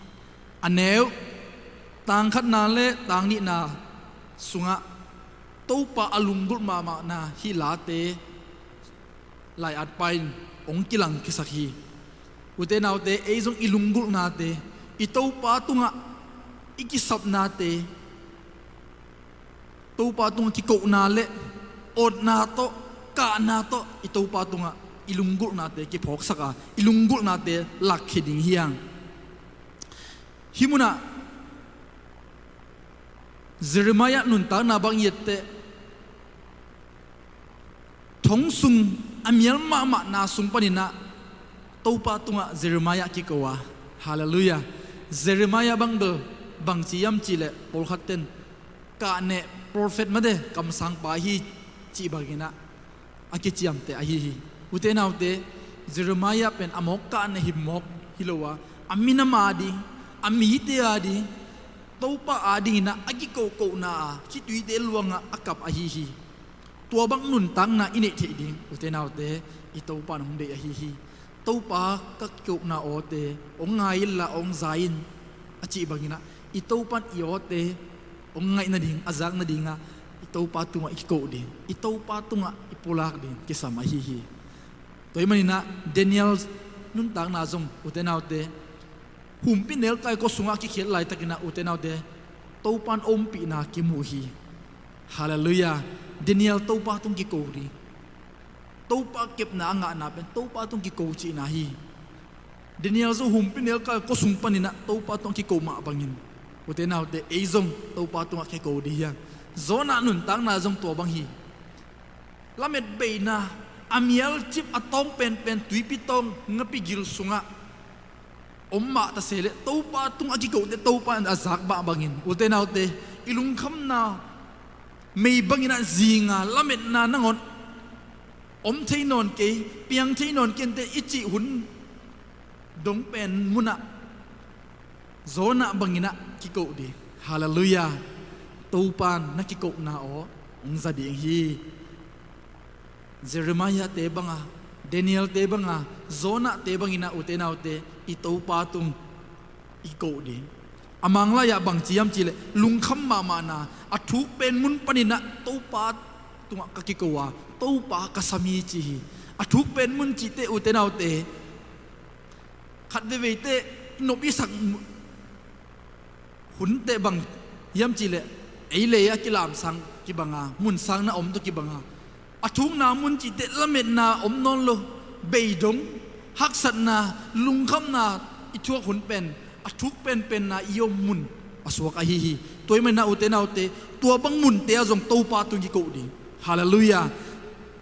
a neu, tang khatna le tang nihna sungah Topa a lunggulh mahmahna hih Late lai-at pa in hong kilang khiasak hi. Ute naute, ei zong i lunggulhnate, i Topa tungah i kisapnate, Topa tungah kikona le otna tawh, kahna tawh, i Topa tungah i lunggulhnate kiphawksak a, i lunggulhnate lakkhia ding hi hang. Hih munah Jeremiah nuntakna bang i et teh, thong sung a mial mahmahna sung paninah Topa tungah Jeremiah kiko a. Halleluiah. Jeremiah bang bel bang ci hiam cihleh, pawlkhat ten kahneh prophet mate kamsangpa hi cih banginah a kiciamteh ahi hi. Ute naute, Jeremiah pen a mawk kahneh hi mawk hi lo a, a minam a ding, a mite a ding, Topa a dinginah a kikokona a, khituite luangah a kap ahi hi. Tua bang nuntakna i neih theih ding, ute naute, i Topa in hong deih ahi hi. Topa, ka kikona awte hong ngai inla, hong za in, a cih banginah i Topa in i awte hong ngaih nading, a zak nadingah i Topa tungah i kiko ding, i Topa tungah i pulak ding kisam ahi hi. Tua ahih maninah Daniel nuntakna zong, ute naute, humpinelkai kua sungah a kikhiat laitakinah, ute naute, Topa in a ompihna kimu hi. Halleluiah. Daniel Topa tung kiko ding. Topa kepna a ngahna pen Topa tung kiko cihna hi. Daniel zong humpinelkai kua sung paninah Topa tung kiko mah bangin, ute naute, ei zong Topa tungah kiko ding hi hang. Jonah nuntakna zong tua bang hi. Lamet beina, a mialcip a tawng penpen tuipi tawng ngapi gil sungah om mah ta se leh, Topa tungah kiko teh Topa in a zak mah bangin, ute naute, i lungkhamna mei bangin ah zinga lametna nangawn om thei nawn kei, piang thei nawn kei inteh i cih hun dong pen munah Jonah bangin ah kiko ding. Halleluiah. Topa'n na kikona aw hong za ding hi. Jeremiah-te banga, Daniel-te banga, Jonah-te bangin ah, ute naute, i Topa tung i ko ding. A Manglai-ah bang ci hiam cihleh, lungkham mahmahna, a thuk pen mun panin ah Topa tungah ka kiko a, Topa ka sam hi ci hi. A thuk pen mun cihte, ute naute, khat veiveite i nop i sak hunte bang hiam cihleh, ei lei a kilamsang kibanga, munsang na om tawh kibanga, a thukna mun cihte lametna om nawn lo, beidong, haksatna, lungkhamna i thuak hun pen, a thuk penpenna i om mun a suak ahi hi. Tua ahih manin ah, ute naute, tua bang munte ah zong Topa tung i kiko ding. Halleluiah.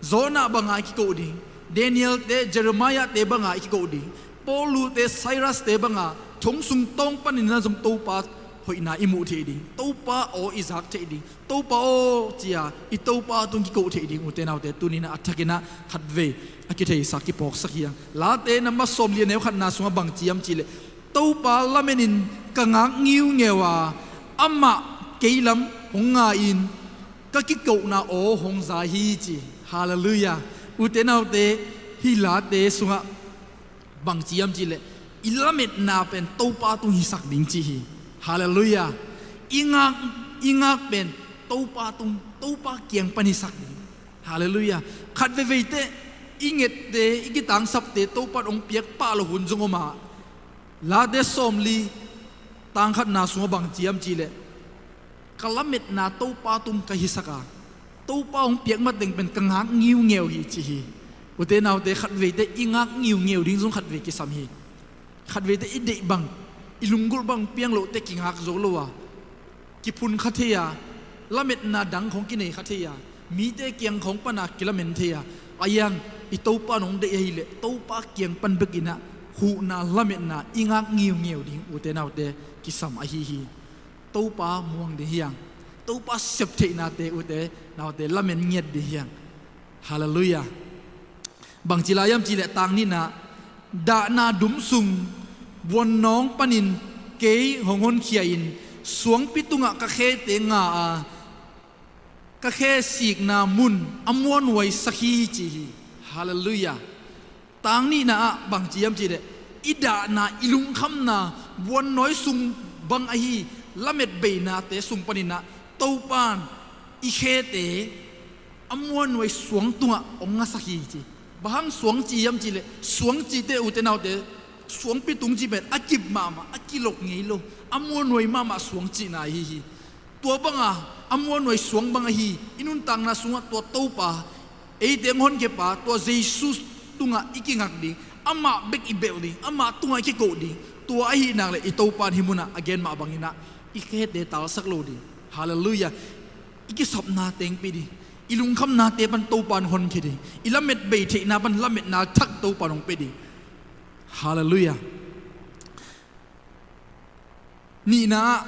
Jonah banga i kiko ding. Daniel-te, Jeremiah-te banga i kiko ding. Paul te, Silas-te banga thong sung tawng panin ah zong Topa hoihna i muh theih ding. Topa aw i zak theih ding. Topa aw, ci-a i Topa tung kiko theih ding, ute naute, tuni-in ah a thakin ah khatvei a kitheisak, kiphawksak hi hang. Late namba sawmli, a neu khatna sungah bang ci hiam cihleh, Topa lamenin ka ngak ngiungeu a, amah kei lam hong nga-in ka kikona aw hong za hi ci. Halleluiah. Ute naute, hih Late sungah bang ci hiam cihleh, i lametna pen Topa tung hisak ding ci hi. Halleluiah. I ngak, i ngak pen Topa tung, Topa kiang pan hisak ding. Halleluiah. Khat veiveite, i ngette, i kitangsapte Topa'n hong piak pah lo hun zong om a, Late sawmli, tang khatna sungah bang ci hiam cihleh, ka lametna Topa tung ka hisak a, Topa hong piak mateng pen ka ngak ngiungeu hi ci hi. Ute naute, khat veite i ngak ngiungeu ding zong khat vei kisam hi. Khat veite i deih bang, i lunggulh bang piang loh teh kingak zo lo a, kiphun kha thei a, lametna dang khawng kinei kha thei a, mite kiang khawng pan a kilamen thei a, a iang i Topa in hong deih ahih leh Topa kiang pan bekin ah huhna, lametna i ngak ngiungeu ding, ute naute, kisam ahi hi. Topa muang ding hi hang. Topa sep theihnate, ute naute, lamen ngiat ding hi hang. Halleluiah. Bang ci lai hiam cihleh, tang nihna, dahna dum sung buannawng panin kei hong honkhia-in suangpi tungah ka khete nga a, ka khe sikna mun a muanhuaisak hi ci hi. Halleluiah. Tang nihna ah bang ci hiam cihleh, i dahna, i lungkhamna buannawi sung bang ahi, lamet beinate sung panin ah Topa'n i khete a muanhuai suang tungah hong ngasak hi ci. Bang hang suang ci hiam cihleh, suang cihte, ute naute, suangpi tung cih pen a kip mahmah, a kilok ngei lo, a muanhuai mahmah suang cihna ahi hi. Tua banga a muanhuai suang bang ahi, i nuntakna sungah tua Topa, eite hong honkhia pa, tua Jesu tungah i kingak ding, amah bek i belh ding, amah tungah i kiko ding. Tua ahih nak leh i Topa'n hih munah a gen mah bangin ah i khete talsak lo ding. Halleluiah. I kisapna teng pia ding. I lungkhamnate pan Topa'n honkhia ding. I lamet bei theihna pan lametna thak Topa'n hong pia ding. Halleluiah. Nihna ah,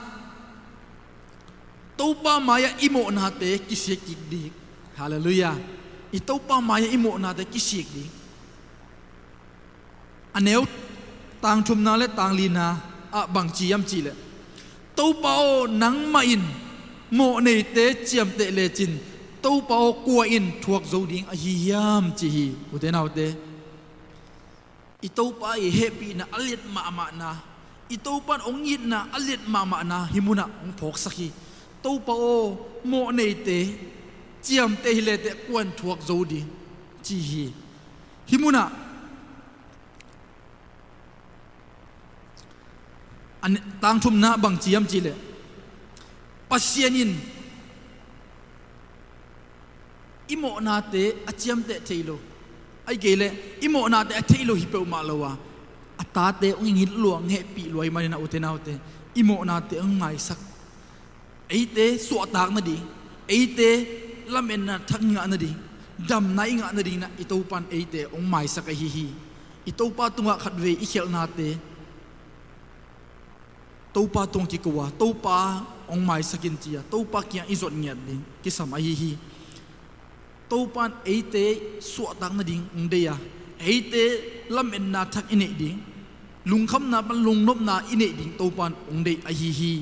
Topa mai-ah i mawhnate kisik kik ding. Halleluiah. I Topa mai-ah i mawhnate kisik ding. A neu tang thumna le tang lina ah bang ci hiam cihleh, Topa aw, nangmah in mawhneite ciamteh lecin, Topa aw, kua in thuak zo ding ahi hiam ci hi. Ute naute, i Topa i hehpihna a liat mahmahna, i Topa'n hong itna a liat mahmahna hih munah hong phawksak hi. Topa aw, mawhneite ciamteh hi leteh kua in thuak zo ding ci hi. Hih munah a ne-, tang thumna bang ci hiam cihleh, Pasian in i mawhnate a ciamteh thei lo, ahih kei leh i mawhnate a thei lo hi peuhmah lo a, a tate hong it lua, hong hehpih lua ahih manin ah, ute naute, i mawhnate hong maisak, eite suahtak nading, eite lametna thak i ngah nading, damna i ngah nadingin ah i Topa'n eite hong maisak ahi hi. I Topa tungah khatvei i khialhnate Topa tungah kiko a, Topa hong maisak in ci-a Topa kiang i zot ngiat ding kisam ahi hi. Topa in eite suahtak nading hong deih a, eite lametna thak i neih ding, lungkhamna pan lungnopna i neih ding Topa in hong deih ahi hi.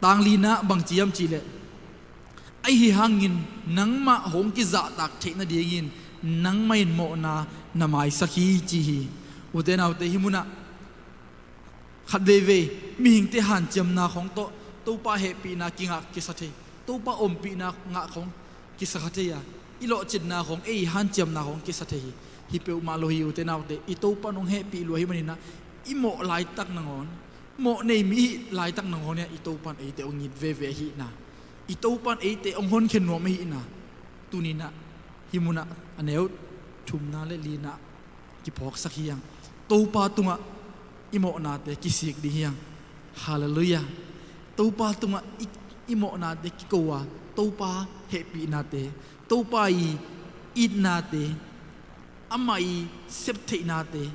Tanglina bangci hiam cihleh, ahi hangin nangmah hong kizahtak theih nadingin nangmah in mawhna na maisak hi ci hi. Ute naute, hih munah khat veivei mihingte hanciamna khawng tawh Topa hehpihna kingah kisa thei, Topa ompihna ngah khawng kisa kha thei a, i lawhcinna khawng, ei hanciamna khawng kisa thei hi. Hi peuhmah lo hi ute naute, i Topa in hong hehpih lua hi maninah i mawh laitak nangawn, mawh nei mi i hih laitak nangawn i Topa in eite hong it veve ahihna, i Topa in eite hong honkhen nuam ahihna tuninah hih munah a neu thumna le lina kiphawksak hi hang. Topa tungah i mawhnate kisik ding hi hang. Halleluiah. Topa tungah i, i mawhnate kiko a, Topa hehpihnate, Topa i itnate, amah i septheihnate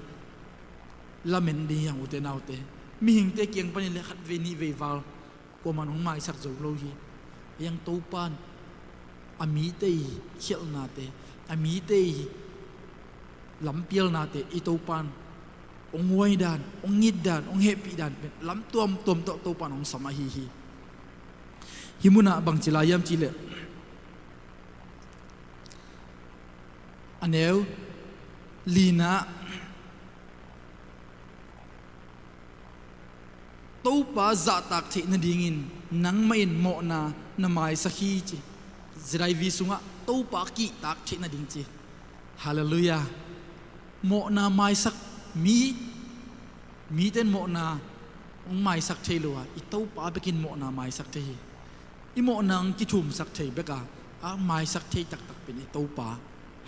lamen ding hi hang ute naute. Mihingte kiang panin le khat vei nih vei val kuaman hong maisak zo lo hi. Ahi hang Topa in a mite i khialhnate, a mite i lampialnate i Topa in hong huai dan, hong it dan, hong hehpih dan pen lam tuamtuam tawh Topa in hong sam ahi hi. Hih munah bangci lai hiam cihleh, a neu lina, Topa zahtak theih nadingin nangmah in mawhna na maisak hi ci. Zidaivi sungah Topa kihtak theih nading ci. Halleluiah. Mawhna maisak mi, mite in mawhna hong maisak thei lo a, i Topa bekin mawhna maisak thei hi. I mawhna hong kithumsak thei bek a, a maisak thei taktak pen i Topa.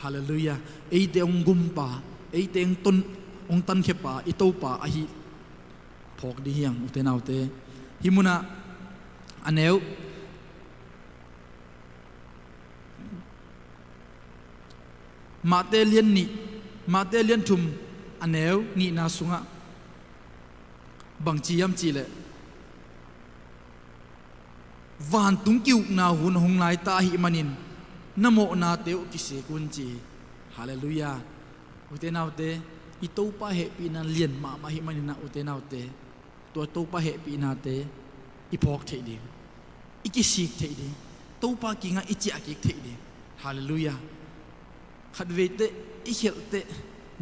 Halleluiah. Eite hong gumpa, eite hong ton, hong tankhiapa i Topa ahi phawk ding hi hang ute naute. Hih munah a neu Mate lian nih, Mate lian thum a neu nihna sungah bangci hiam cihleh, vantung ki-ukna hun hong laita ahih manin na mawhnate uh kisik un ci hi. Halleluiah. Ute naute, i Topa hehpihna lian mahmah ahih maninah ute naute, tua Topa hehpihnate i phawk theih ding, i kisik theih ding, Topa kingah i ciahkik theih ding. Halleluiah. Khatveiteh i khialhteh,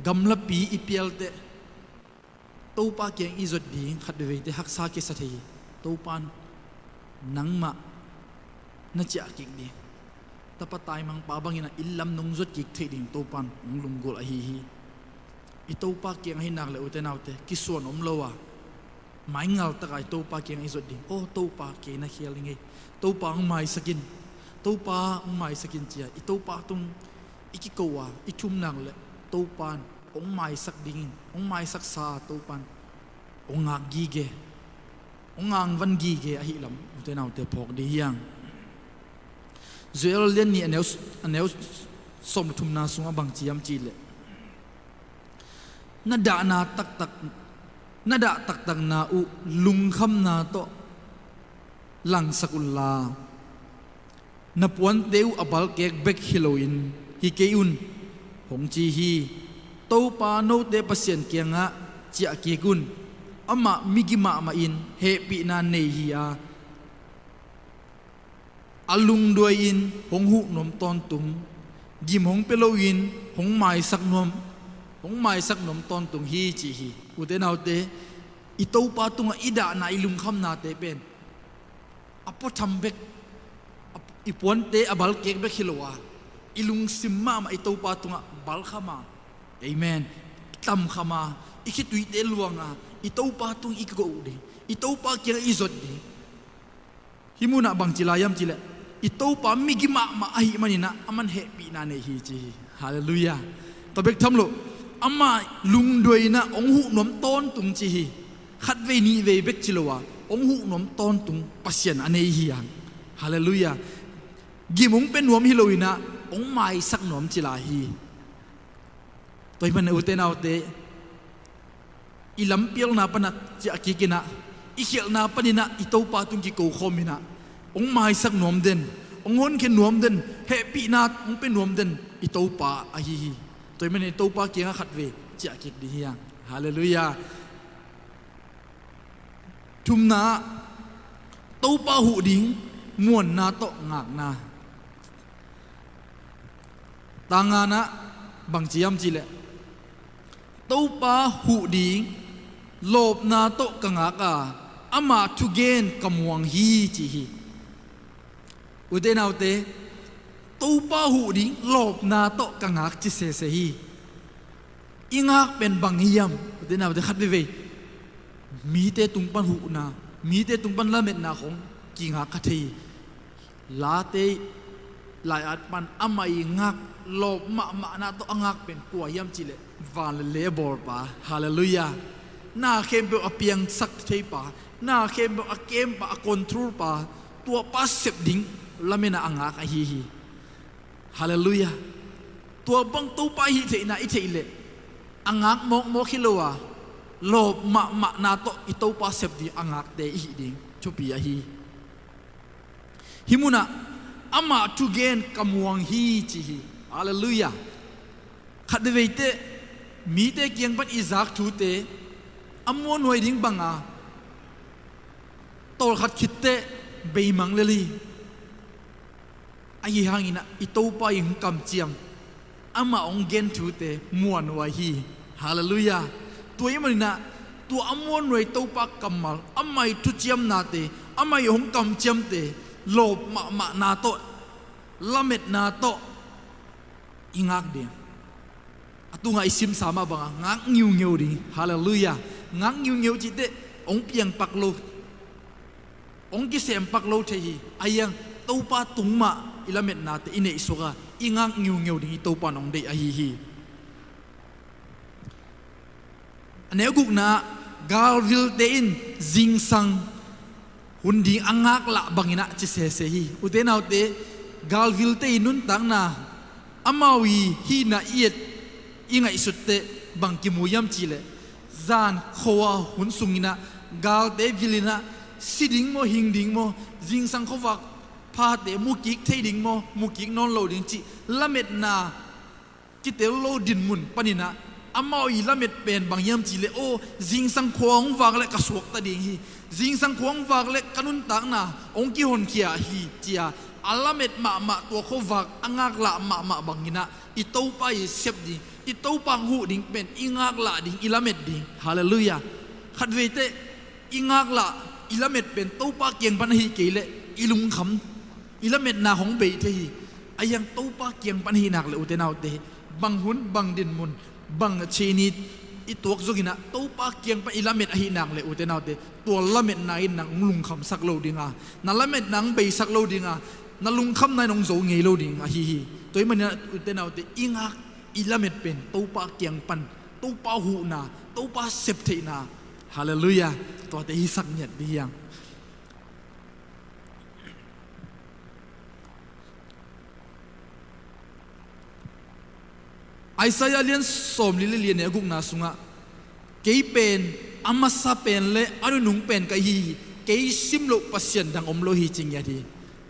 gamlapi i pialteh Topa kiang i zot ding khatveiteh haksa kisa thei hi. Topa in nangmah na ciahkik ding, tapa taimangpa bangin a inn lam nong zot kik theih ding Topa in hong lunggulh ahi hi. I Topa kiang ahi nak le ute naute, kisuan om lo a, maingal taka i Topa kiang i zot ding. Aw Topa, kei na khial ing ei, Topa hong maisak in, Topa hong maisak in ci-a i Topa tung i kiko a, i thum nak le Topa in hong maisak dingin, hong maisaksa a Topa in hong ngak gige, hong ngangvan gige ahihlam ute naute phawk ding hi hang. Joel lian nih a neu, a neu sawm le thumna sungah bangci hiam cihleh, na dahna taktak, na dah taktakna uh lungkhamna tawh langsak unla, na puante uh a balkek bek hi loin hi kei un, hong ci hi. Topa note Pasian kiangah ciahkik un. Amah migi mahmah in hehpihna nei hi a, a lungduai-in hong huh nuam tawntung, gim hong pia loin hong maisak nuam, hong maisak nuam tawntung hi ci hi. Ute naute, i Topa tungah i dahna, i lungkhamnate pen a puatham bek, a, i puante a balkek bek hi lo a, i lungsim mahmah i Topa tungah balkham a, amen, tamkham a, i khituite luang a, i Topa tung i kiko uh ding, i Topa kiang i zot ding. Hih munah bangci lai hiam cihleh, i Topa migi mahmah ahih maninah aman hehpihna nei hi ci hi. Halleluiah. Tua bek tham loh, amah lungduai-inah hong huh nuam tawntung ci hi. Khatvei nihvei bek ci lo a, hong huh nuam tawntung Pasian a nei hi hang. Halleluiah. Gim hong pia nuam hi loinah hong maisak nuam ci lai hi. Tua ahih manin ute naute, i lampialna panah ciahkik inah, i khialhna paninah i Topa tung kiko khawminah hong maisak nuam den, hong honkhia nuam den, hehpihna hong pia nuam den i Topa ahi hi. Tua hi manin i Topa kiangah khatvei ciah kik ding hi hang. Halleluiah. Thumna ah Topa huh ding muanna tawh ngakna. Tanganah bangci hiam cihleh, Topa huh ding lawpna tawh ka ngak a, amah thugen ka muang hi, ci hi. Ute naute, Topa huh ding lawpna tawh ka ngak ci sese hi. I ngak pen bang hiam? Ute naute, khat veivei mite tung pan huhna, mite tung pan lametna khong kingak kha thei hi. Late lai-at pan amah i ngak lawp mahmahna tawh a ngak pen kua hiam cihleh, van le lei a bawlpa. Halleluiah. Na khempeuh a piangsak theipa, na khempeuh a kempa, a controlpa, tuapa sep ding lametna a ngak ahi hi. Halleluiah. Tua bang Topa i hih theihna i theih leh, a ngak mawkmawk hi lo a, lawp mahmahna tawh i Topa sep ding a ngakte i hih ding thupi ahi hi. Hih munah amah thugen ka muang hi, ci hi. Halleluiah. Khat veivei teh mite kiang pan i zak thute a muanhuai ding banga tawlkhat khit teh beimang lel hi. Ahi hanginah i Topa i hong kamciam, amah hong gen thute muanhuai hi. Halleluiah. Tua hi maninah tua a muanhuai Topa kammal, amah i thuciamnate, amah i hong kamciamte lawp mahmahna tawh, lametna tawh i ngak ding. A tungah i simsa mah banga ngak ngiungeu ding. Halleluiah. Ngak ngiungeu cihteh hong piangpak lo, hong kisempak lo thei hi. Ahi hang Topa tung mah i lametnate i neihsuak a, i ngak ngiungeu ding i Topa in hong deih ahi hi. A neu gukna, galvilte in zingsang hun ding a ngaklah banginah ci sese hi. Ute naute, galvilte i nuntakna, amau i hihna i et i ngaihsutteh bang kimu hiam cihleh, zan khuaha hun sunginah galte vilinah si ding maw, hing ding maw, zingsang khuavak phate mukik thei ding maw, mukik nawn lo ding cih lametna kitel lo dinmun paninah amau i lamet pen bang hiam cihleh, aw, zingsang khua hong vak leh ka suakta ding hi, zingsang khua hong vak leh ka nuntakna hong kihonkhia hi, ci-a a lamet mahmah, tua khuavak a ngaklah mahmah banginah i Topa i sep ding, i Topa hong huh ding pen i ngaklah ding, i lamet ding. Halleluiah. Khat veiteh i ngaklah, i lamet pen Topa kiang pan ahi kei leh i lungkham, i lametna hong bei thei hi. Ahi hang Topa kiang pan ahi nak leh, ute naute, bang hun, bang dinmun, bang cheini i tuak zonginah Topa kiang pan i lamet ahi nak leh, ute naute, tua lametna in nang hong lungkhamsak lo dinga, na lametna hong beisak lo dinga, na lungkhamna in hong zo ngei lo ding ahi hi. Tua hi maninah, ute naute, i ngak, i lamet pen Topa kiang pan, Topa huhna, Topa septheihna. Halleluiah. Tuate hisak ngiat ding hi hang. Isaiah lian sawmli le li, a neu gukna sungah, kei pen a masa pen le a nunung pen ka hi hi, kei sim loh Pasian dang om lo hi, ci ngiat hi.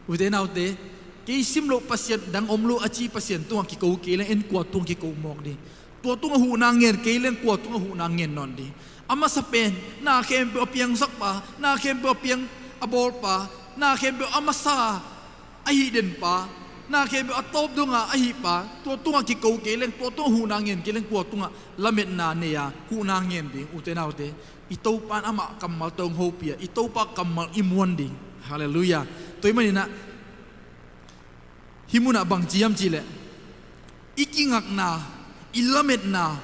Ute naute, kei sim loh Pasian dang om lo a ci Pasian tungah kiko kei leng en kua tungah kiko mawk ding? Tua tungah huhna ngen kei leng kua tungah huhna ngen nawn ding? A masa pen na khempeuh a piangsakpa, na khempeuh a piang a bawlpa, na khempeuh a masa a hih denpa, na khempeuh a tawp donga a hihpa, tua tungah kiko kei leng, tua tungah huhna ngen kei leng kua tungah lametna nei-a huhna ngen ding? Ute naute, i Topa in amah kammal tawh hong hopih a, i Topa kammal i muan ding. Halleluiah. Tua hi maninah hih munah bangci hiam cihleh, i kingakna, i lametna,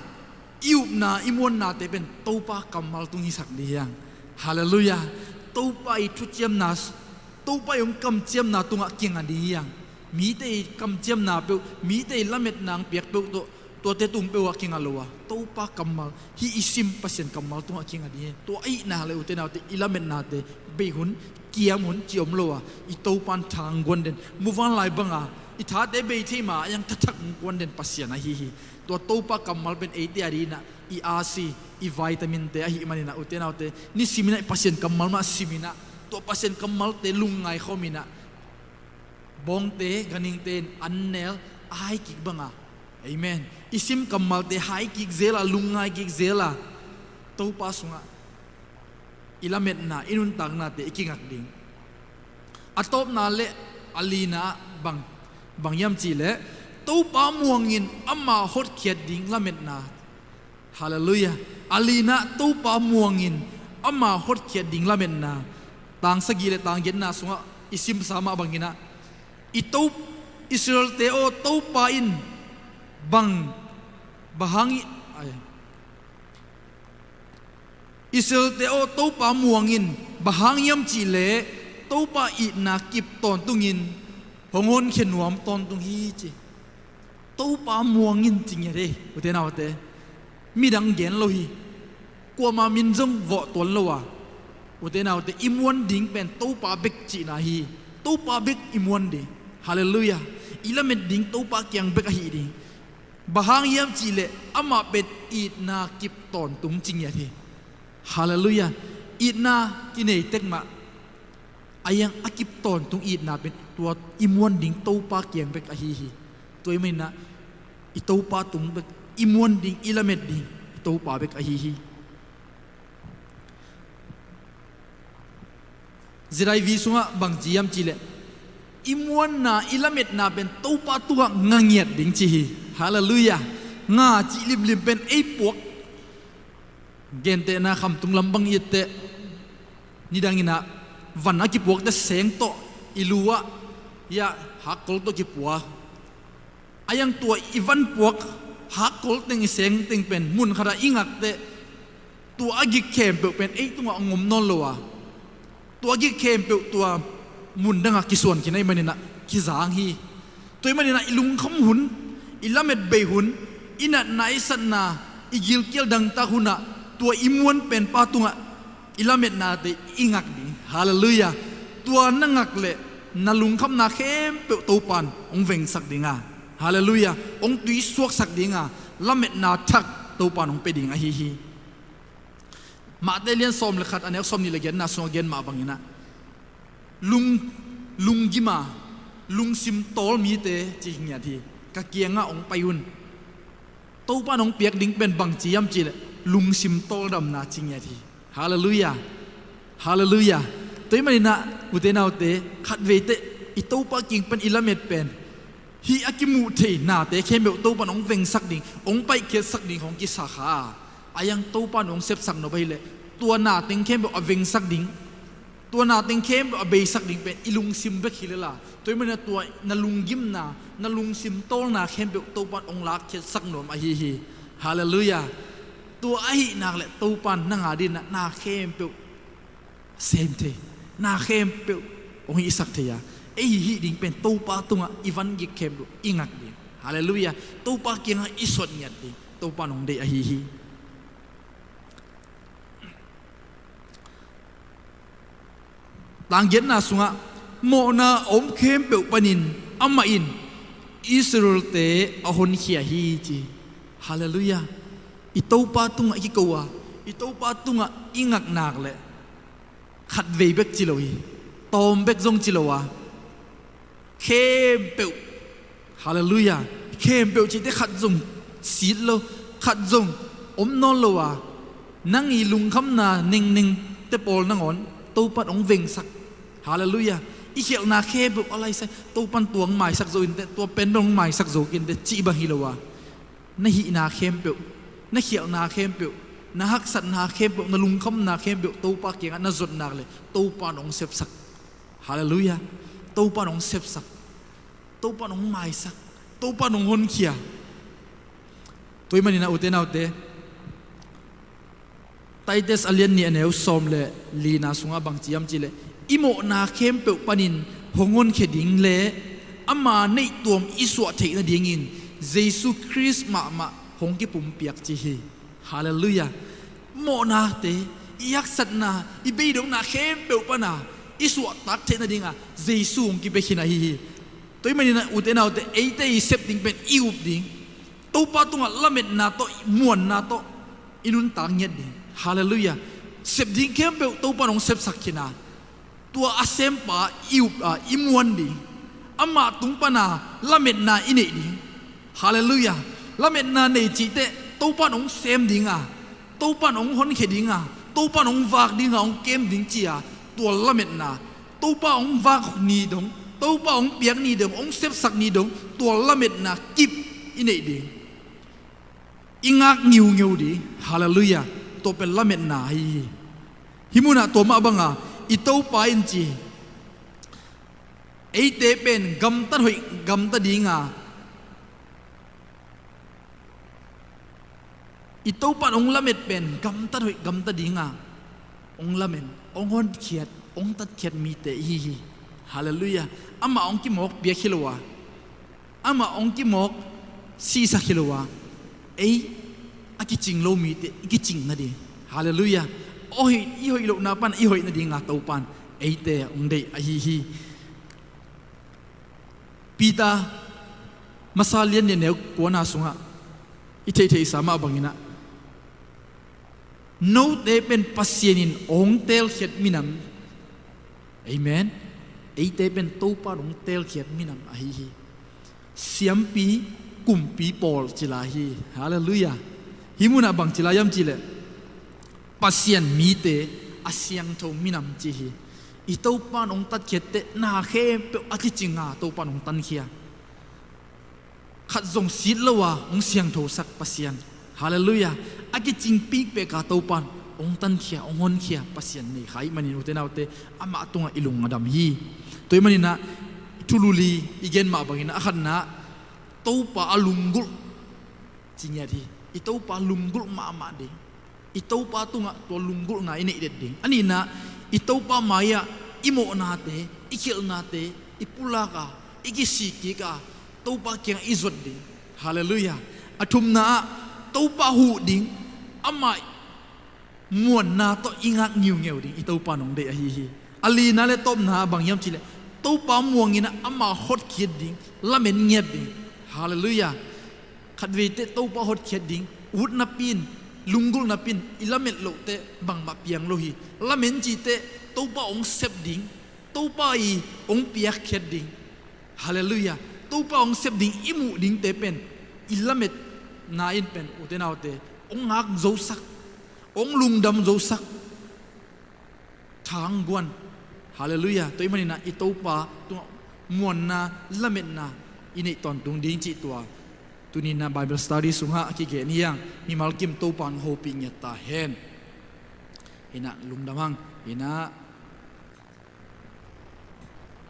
i upna, i muannate pen Topa kammal tung hisak ding hi hang. Halleluiah. Topa i thuciamna, Topa i hong kamciamna tungah kinga ding hi hang. Mite i kamciamna peuh, mite i lametna hong piak peuh tawh, tuate tung peuhah kinga lo a, Topa kammal, hih i sim Pasian kammal tungah kinga ding hi. Tua ahih nak leh, ute naute, i lametnate bei hun, kiam hun ci om lo a, i Topa in thangguan den, muvanlai banga I thate bei thei ma a, a yang thathak hong kuan den Pasian ahi hi. Tua Topa kammal pen eite a dinah i asi, i vitamin te ahih maninah, ute naute, nisiminah i Pasian kammal mah siminah, tua Pasian kammalte lungngai khominah, bawngte, ganhingte in an nel a hai kik banga. Amen. I sim kammalte hai kik zela, lungngai kik zela, Topa sungah i lametna, i nuntaknate i kingak ding. A tawpna le a lina ah bang, bang hiam cihleh, Topa muangin ama hotkhiat ding lametna. Halleluiah. A lina ah Topa muangin ama hotkhiat ding lametna. Tang sagih le tang giatna sungah i simsa mah banginah, i To, Israel-te aw, Topa in bang, bang hang i, ai, Israel-te aw, Topa muangin, bang hang hiam cihleh Topa itna kip tawntungin hong honkhia nuam tawntung hi, ci. Topa muangin ci ngiat hi, ute naute. Midang gen lo hi. Kuama min zong vawh tuan lo a, ute naute, i muan ding pen Topa bek cihna hi. Topa bek i muan ding. Halleluiah. I lamet ding Topa kiang bek ahi ding. Bang hang hiam cihleh amah pen itna kip tawntung ci ngiat hi. Halleluiah. Itna kinei tek mah, a yang a kip tawntung itna pen tua i muan ding Topa kiang bek ahi hi. Tua ahih maninah i Topa tung bek i muan ding, i lamet ding i Topa bek ahi hi. Zedai vi sungah bangci hiam cihleh, i muanna, i lametna pen Topa tungah nga ngiat ding ci hi. Halleluiah. Nga cih limlim pen ei puak. Gentehna khamtung lam bang i etteh, nidanginah van a kipuakte seng tawh, i lu ah, hiah hakkol tawh kipua. A yang tua i vanpuak hakkol teng, i seng teng pen mun khatah i ngakte, tua a gik khempeuh pen ei tungah a ngom nawn lo a, tua a gik khempeuh tua mun dangah kisuan khin ahih maninah kizang hi. Tua ahih maninah i lungkham hun, i lamet bei hun, i natna, i satna, i gilkial dangtak hunah tua i muan penpa tungah i lametnate i ngak ding. Halleluiah. Tua na ngak leh na lungkhamna khempeuh Topan hong vengsak dinga, halleluiah, hong tuisuaksak dinga, lametna thak Topan hong pia ding ahi hi. Mate lian sawm le khat, a neu sawm nih le giatna sungah gen mah banginah, lung, lunggima, lungsim tawl mite ci ngiat hi. Ka kiangah hong pai un. Topan hong piak ding pen bangci hiam cihleh, lungsim tawldamna ci ngiat hi. Halleluiah. Halleluiah. Tua ahih maninah, ute naute, khatveiteh i Topa kiang pen i lamet pen, hih a kimuh thei nate khempeuh Topan hong vengsak ding, hong paihkhiatsak ding hong kisa kha a, a yang Topan hong sepsak nop ahileh, tua na teng khempeuh a vengsak ding, tua na teng khempeuh a beisak ding pen i lungsim bek hi lel a. Tua ahih maninah tua na lunggimna, na lungsim tawlna khempeuh Topan hong lakkhiatsak nuam ahi hi. Halleluiah. Tua ahih nak leh Topan nang a dinah na khempeuh sem thei, na khempeuh hong hihsak thei a, ei hih ding pen Topa tungah i van gik khempeuh i ngak ding. Halleluiah. Topa kiangah i suat ngiat ding Topan hong deih ahi hi. Tang giatna sungah, mawhna a om khempeuh panin amah in Israel-te a honkhia hi, ci. Halleluiah. I Topa tungah i kiko a, i Topa tungah i ngak nak leh khatvei bek ci lo hi. Tawm bek zong ci lo a, khempeuh. Halleluiah. Khempeuh cihte khat zong sit lo, khat zong om nawn lo a, nang i lungkhamna nengnengte pawl nangawn Topan hong vengsak. Halleluiah. I khialhna khempeuh a laisai, Topan tua hong maisak zo inteh, tua pen hong maisak zo inteh cih bang hi lo a, na hihna khempeuh, na khialhna khempeuh, na haksatna khempeuh, na lungkhamna khempeuh Topa kiangah na zot nak leh Topan hong sepsak. Halleluiah. Topan hong sepsak. Topan hong maisak. Topan hong honkhia. Tua ahih maninah, ute naute, Titus a lian nih, a neu sawm le lina sungah bangci hiam cihleh, i mawhna khempeuh panin hong honkhia ding le ama neihtuam i suah theih nadingin Jesu Khrist mahmah hong kipumpiak ci hi. Halleluiah. Mawhnate, i haksatna, i beidongna khempeuh pana i suahtak theih nadinga Jesu hong kipia khin ahi hi. Tua ahih manin ah, ute naute, eite i sep ding pen i up ding, Topa tungah lametna tawh, muanna tawh i nuntak ngiat ding. Halleluiah. Sep ding khempeuh Topa in hong sepsak khin a, tua a sempa i up a, i muan ding. Amah tung pana lametna i neih ding. Halleluiah. Lametna nei cihte Topa in hong sem ding a, Topa in hong honkhia ding a, Topa in hong vak ding a, hong kem ding ci a, tua lametna, Topa hong vak ni dong, Topa hong piak ni dong, hong sepsak ni dong, tua lametna kip i neih ding. I ngak ngiungeu ding. Halleluiah. Tua pen lametna ahi hi. Hih munah tua mah banga i Topa in ci, eite pen gamtat hoih gamta ding a, i Topa in hong lamet pen gamtat hoih gamta ding a, hong lamen, hong honkhiat, hong tatkhiat mite i hi hi. Halleluiah. Amah hong kimawk piak hi lo a, amah hong kimawk sihsak hi lo a, ei a kicing lo mite i kicing nading. Halleluiah. Aw, hoih, i hoih lohna pan i hoih nading a Topa in eite hong deih ahi hi. Peter masa lian nih a neu kuana sungah i theihtheihsa mah bangin ah, note pen Pasian in hong teelkhiat minam. Amen. Eite pen Topa in hong teelkhiat minam ahi hi. Siampi, kumpi pawl ci lai hi. Halleluiah. Hih munah bang ci lai hiam cih leh, Pasian mite a siangtho minam ci hi. I Topa in hong tatkhiat teh na khempeuh a kicing a Topa in hong tankhia. Khat zong sit lo a hong siangthosak Pasian. Halleluiah. A kicing pikpek a Topa in hong tankhia, hong honkhia Pasian nei kha ahih manin, ute naute, amah tungah i lung a dam hi. Tua ahih manin ah, thulu li i gen mah bangin ah, a khatna, Topa a lunggulh ci ngiat hi. I Topa lunggulh mahmah ding. I Topa tungah tua lunggulhna i neih det ding. A nihna, i Topa mai-ah i mawhnate, i khialhnate i pulak a, i kisik kik a, Topa kiangah i zuat ding. Halleluiah. A thumna ah, Topa huh ding, amah muanna tawh i ngak ngiungeu ding, i Topa in hong deih ahi hi. A lina le tawpna ah bang hiam cih leh, Topa muangin ah ama hotkhiat ding, lamen ngiat ding. Halleluiah. Khatveiteh Topa hotkhiat ding ut napi in, lunggulh napi in i lamet lohteh bangmah piang lo hi. Lamen cihteh Topa hong sep ding, Topa i hong piakkhiat ding. Halleluiah. Topa hong sep ding i muh dingte pen i lametna in pen, ute naute, hong ngak zosak, hong lungdam zosak, thangguan. Halleluiah. Tua ahih manin ah i Topa tungah muanna, lametna i neih tawntung ding cih tua tuni in ah Bible study sungah a kigen hi hang. Mimal kim Topa in hong hopih ngiat ta hen. Hi in ah lungdam hang. Hi in ah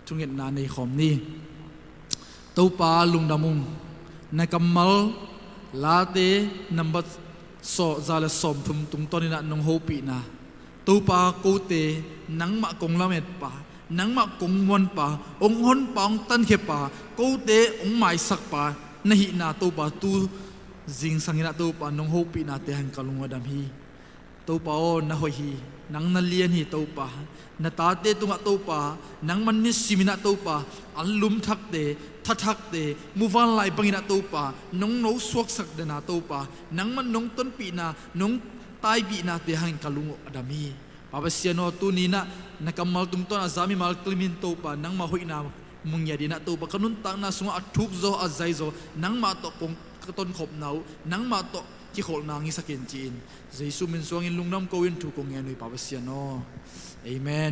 thungetna nei khawm ni. Topa lungdam ung. Na kammal Late number sawm, za le sawmthum tungtawn in ah nong hopihna, Topa kote nangmah kong lametpa, nangmah kong muanpa, hong honpa, hong tankhiapa, kote hong maisakpa na hihna Topa tu zingsang in ah Topa nong hopihnate hang ka lung a dam hi. Topa aw, na hoih hi, nang na lian hi Topa. Na tate tungah Topa, nangman nisim in ah Topa, an lum thakte, tha thakte, muvanlai bangin ah Topa nong nosuaksak den a Topa, nangman nong tonpihna, nong taipihnate hangin ka lung a dam hi. Pa Pasian aw, tuni in ah na kammal tungtawn a za mimal kim in Topa nangmah hoihna mu ngiat in ah Topa ka nuntakna sungah a thukzaw, a zaizaw, nangmah tawh kong ka tonkhopna uh nangmah tawh kikholhna hong hisak in ci-in, Jesu min suangin lungdam ko-in thu kong ngen uh hi, Pa Pasian aw. Amen.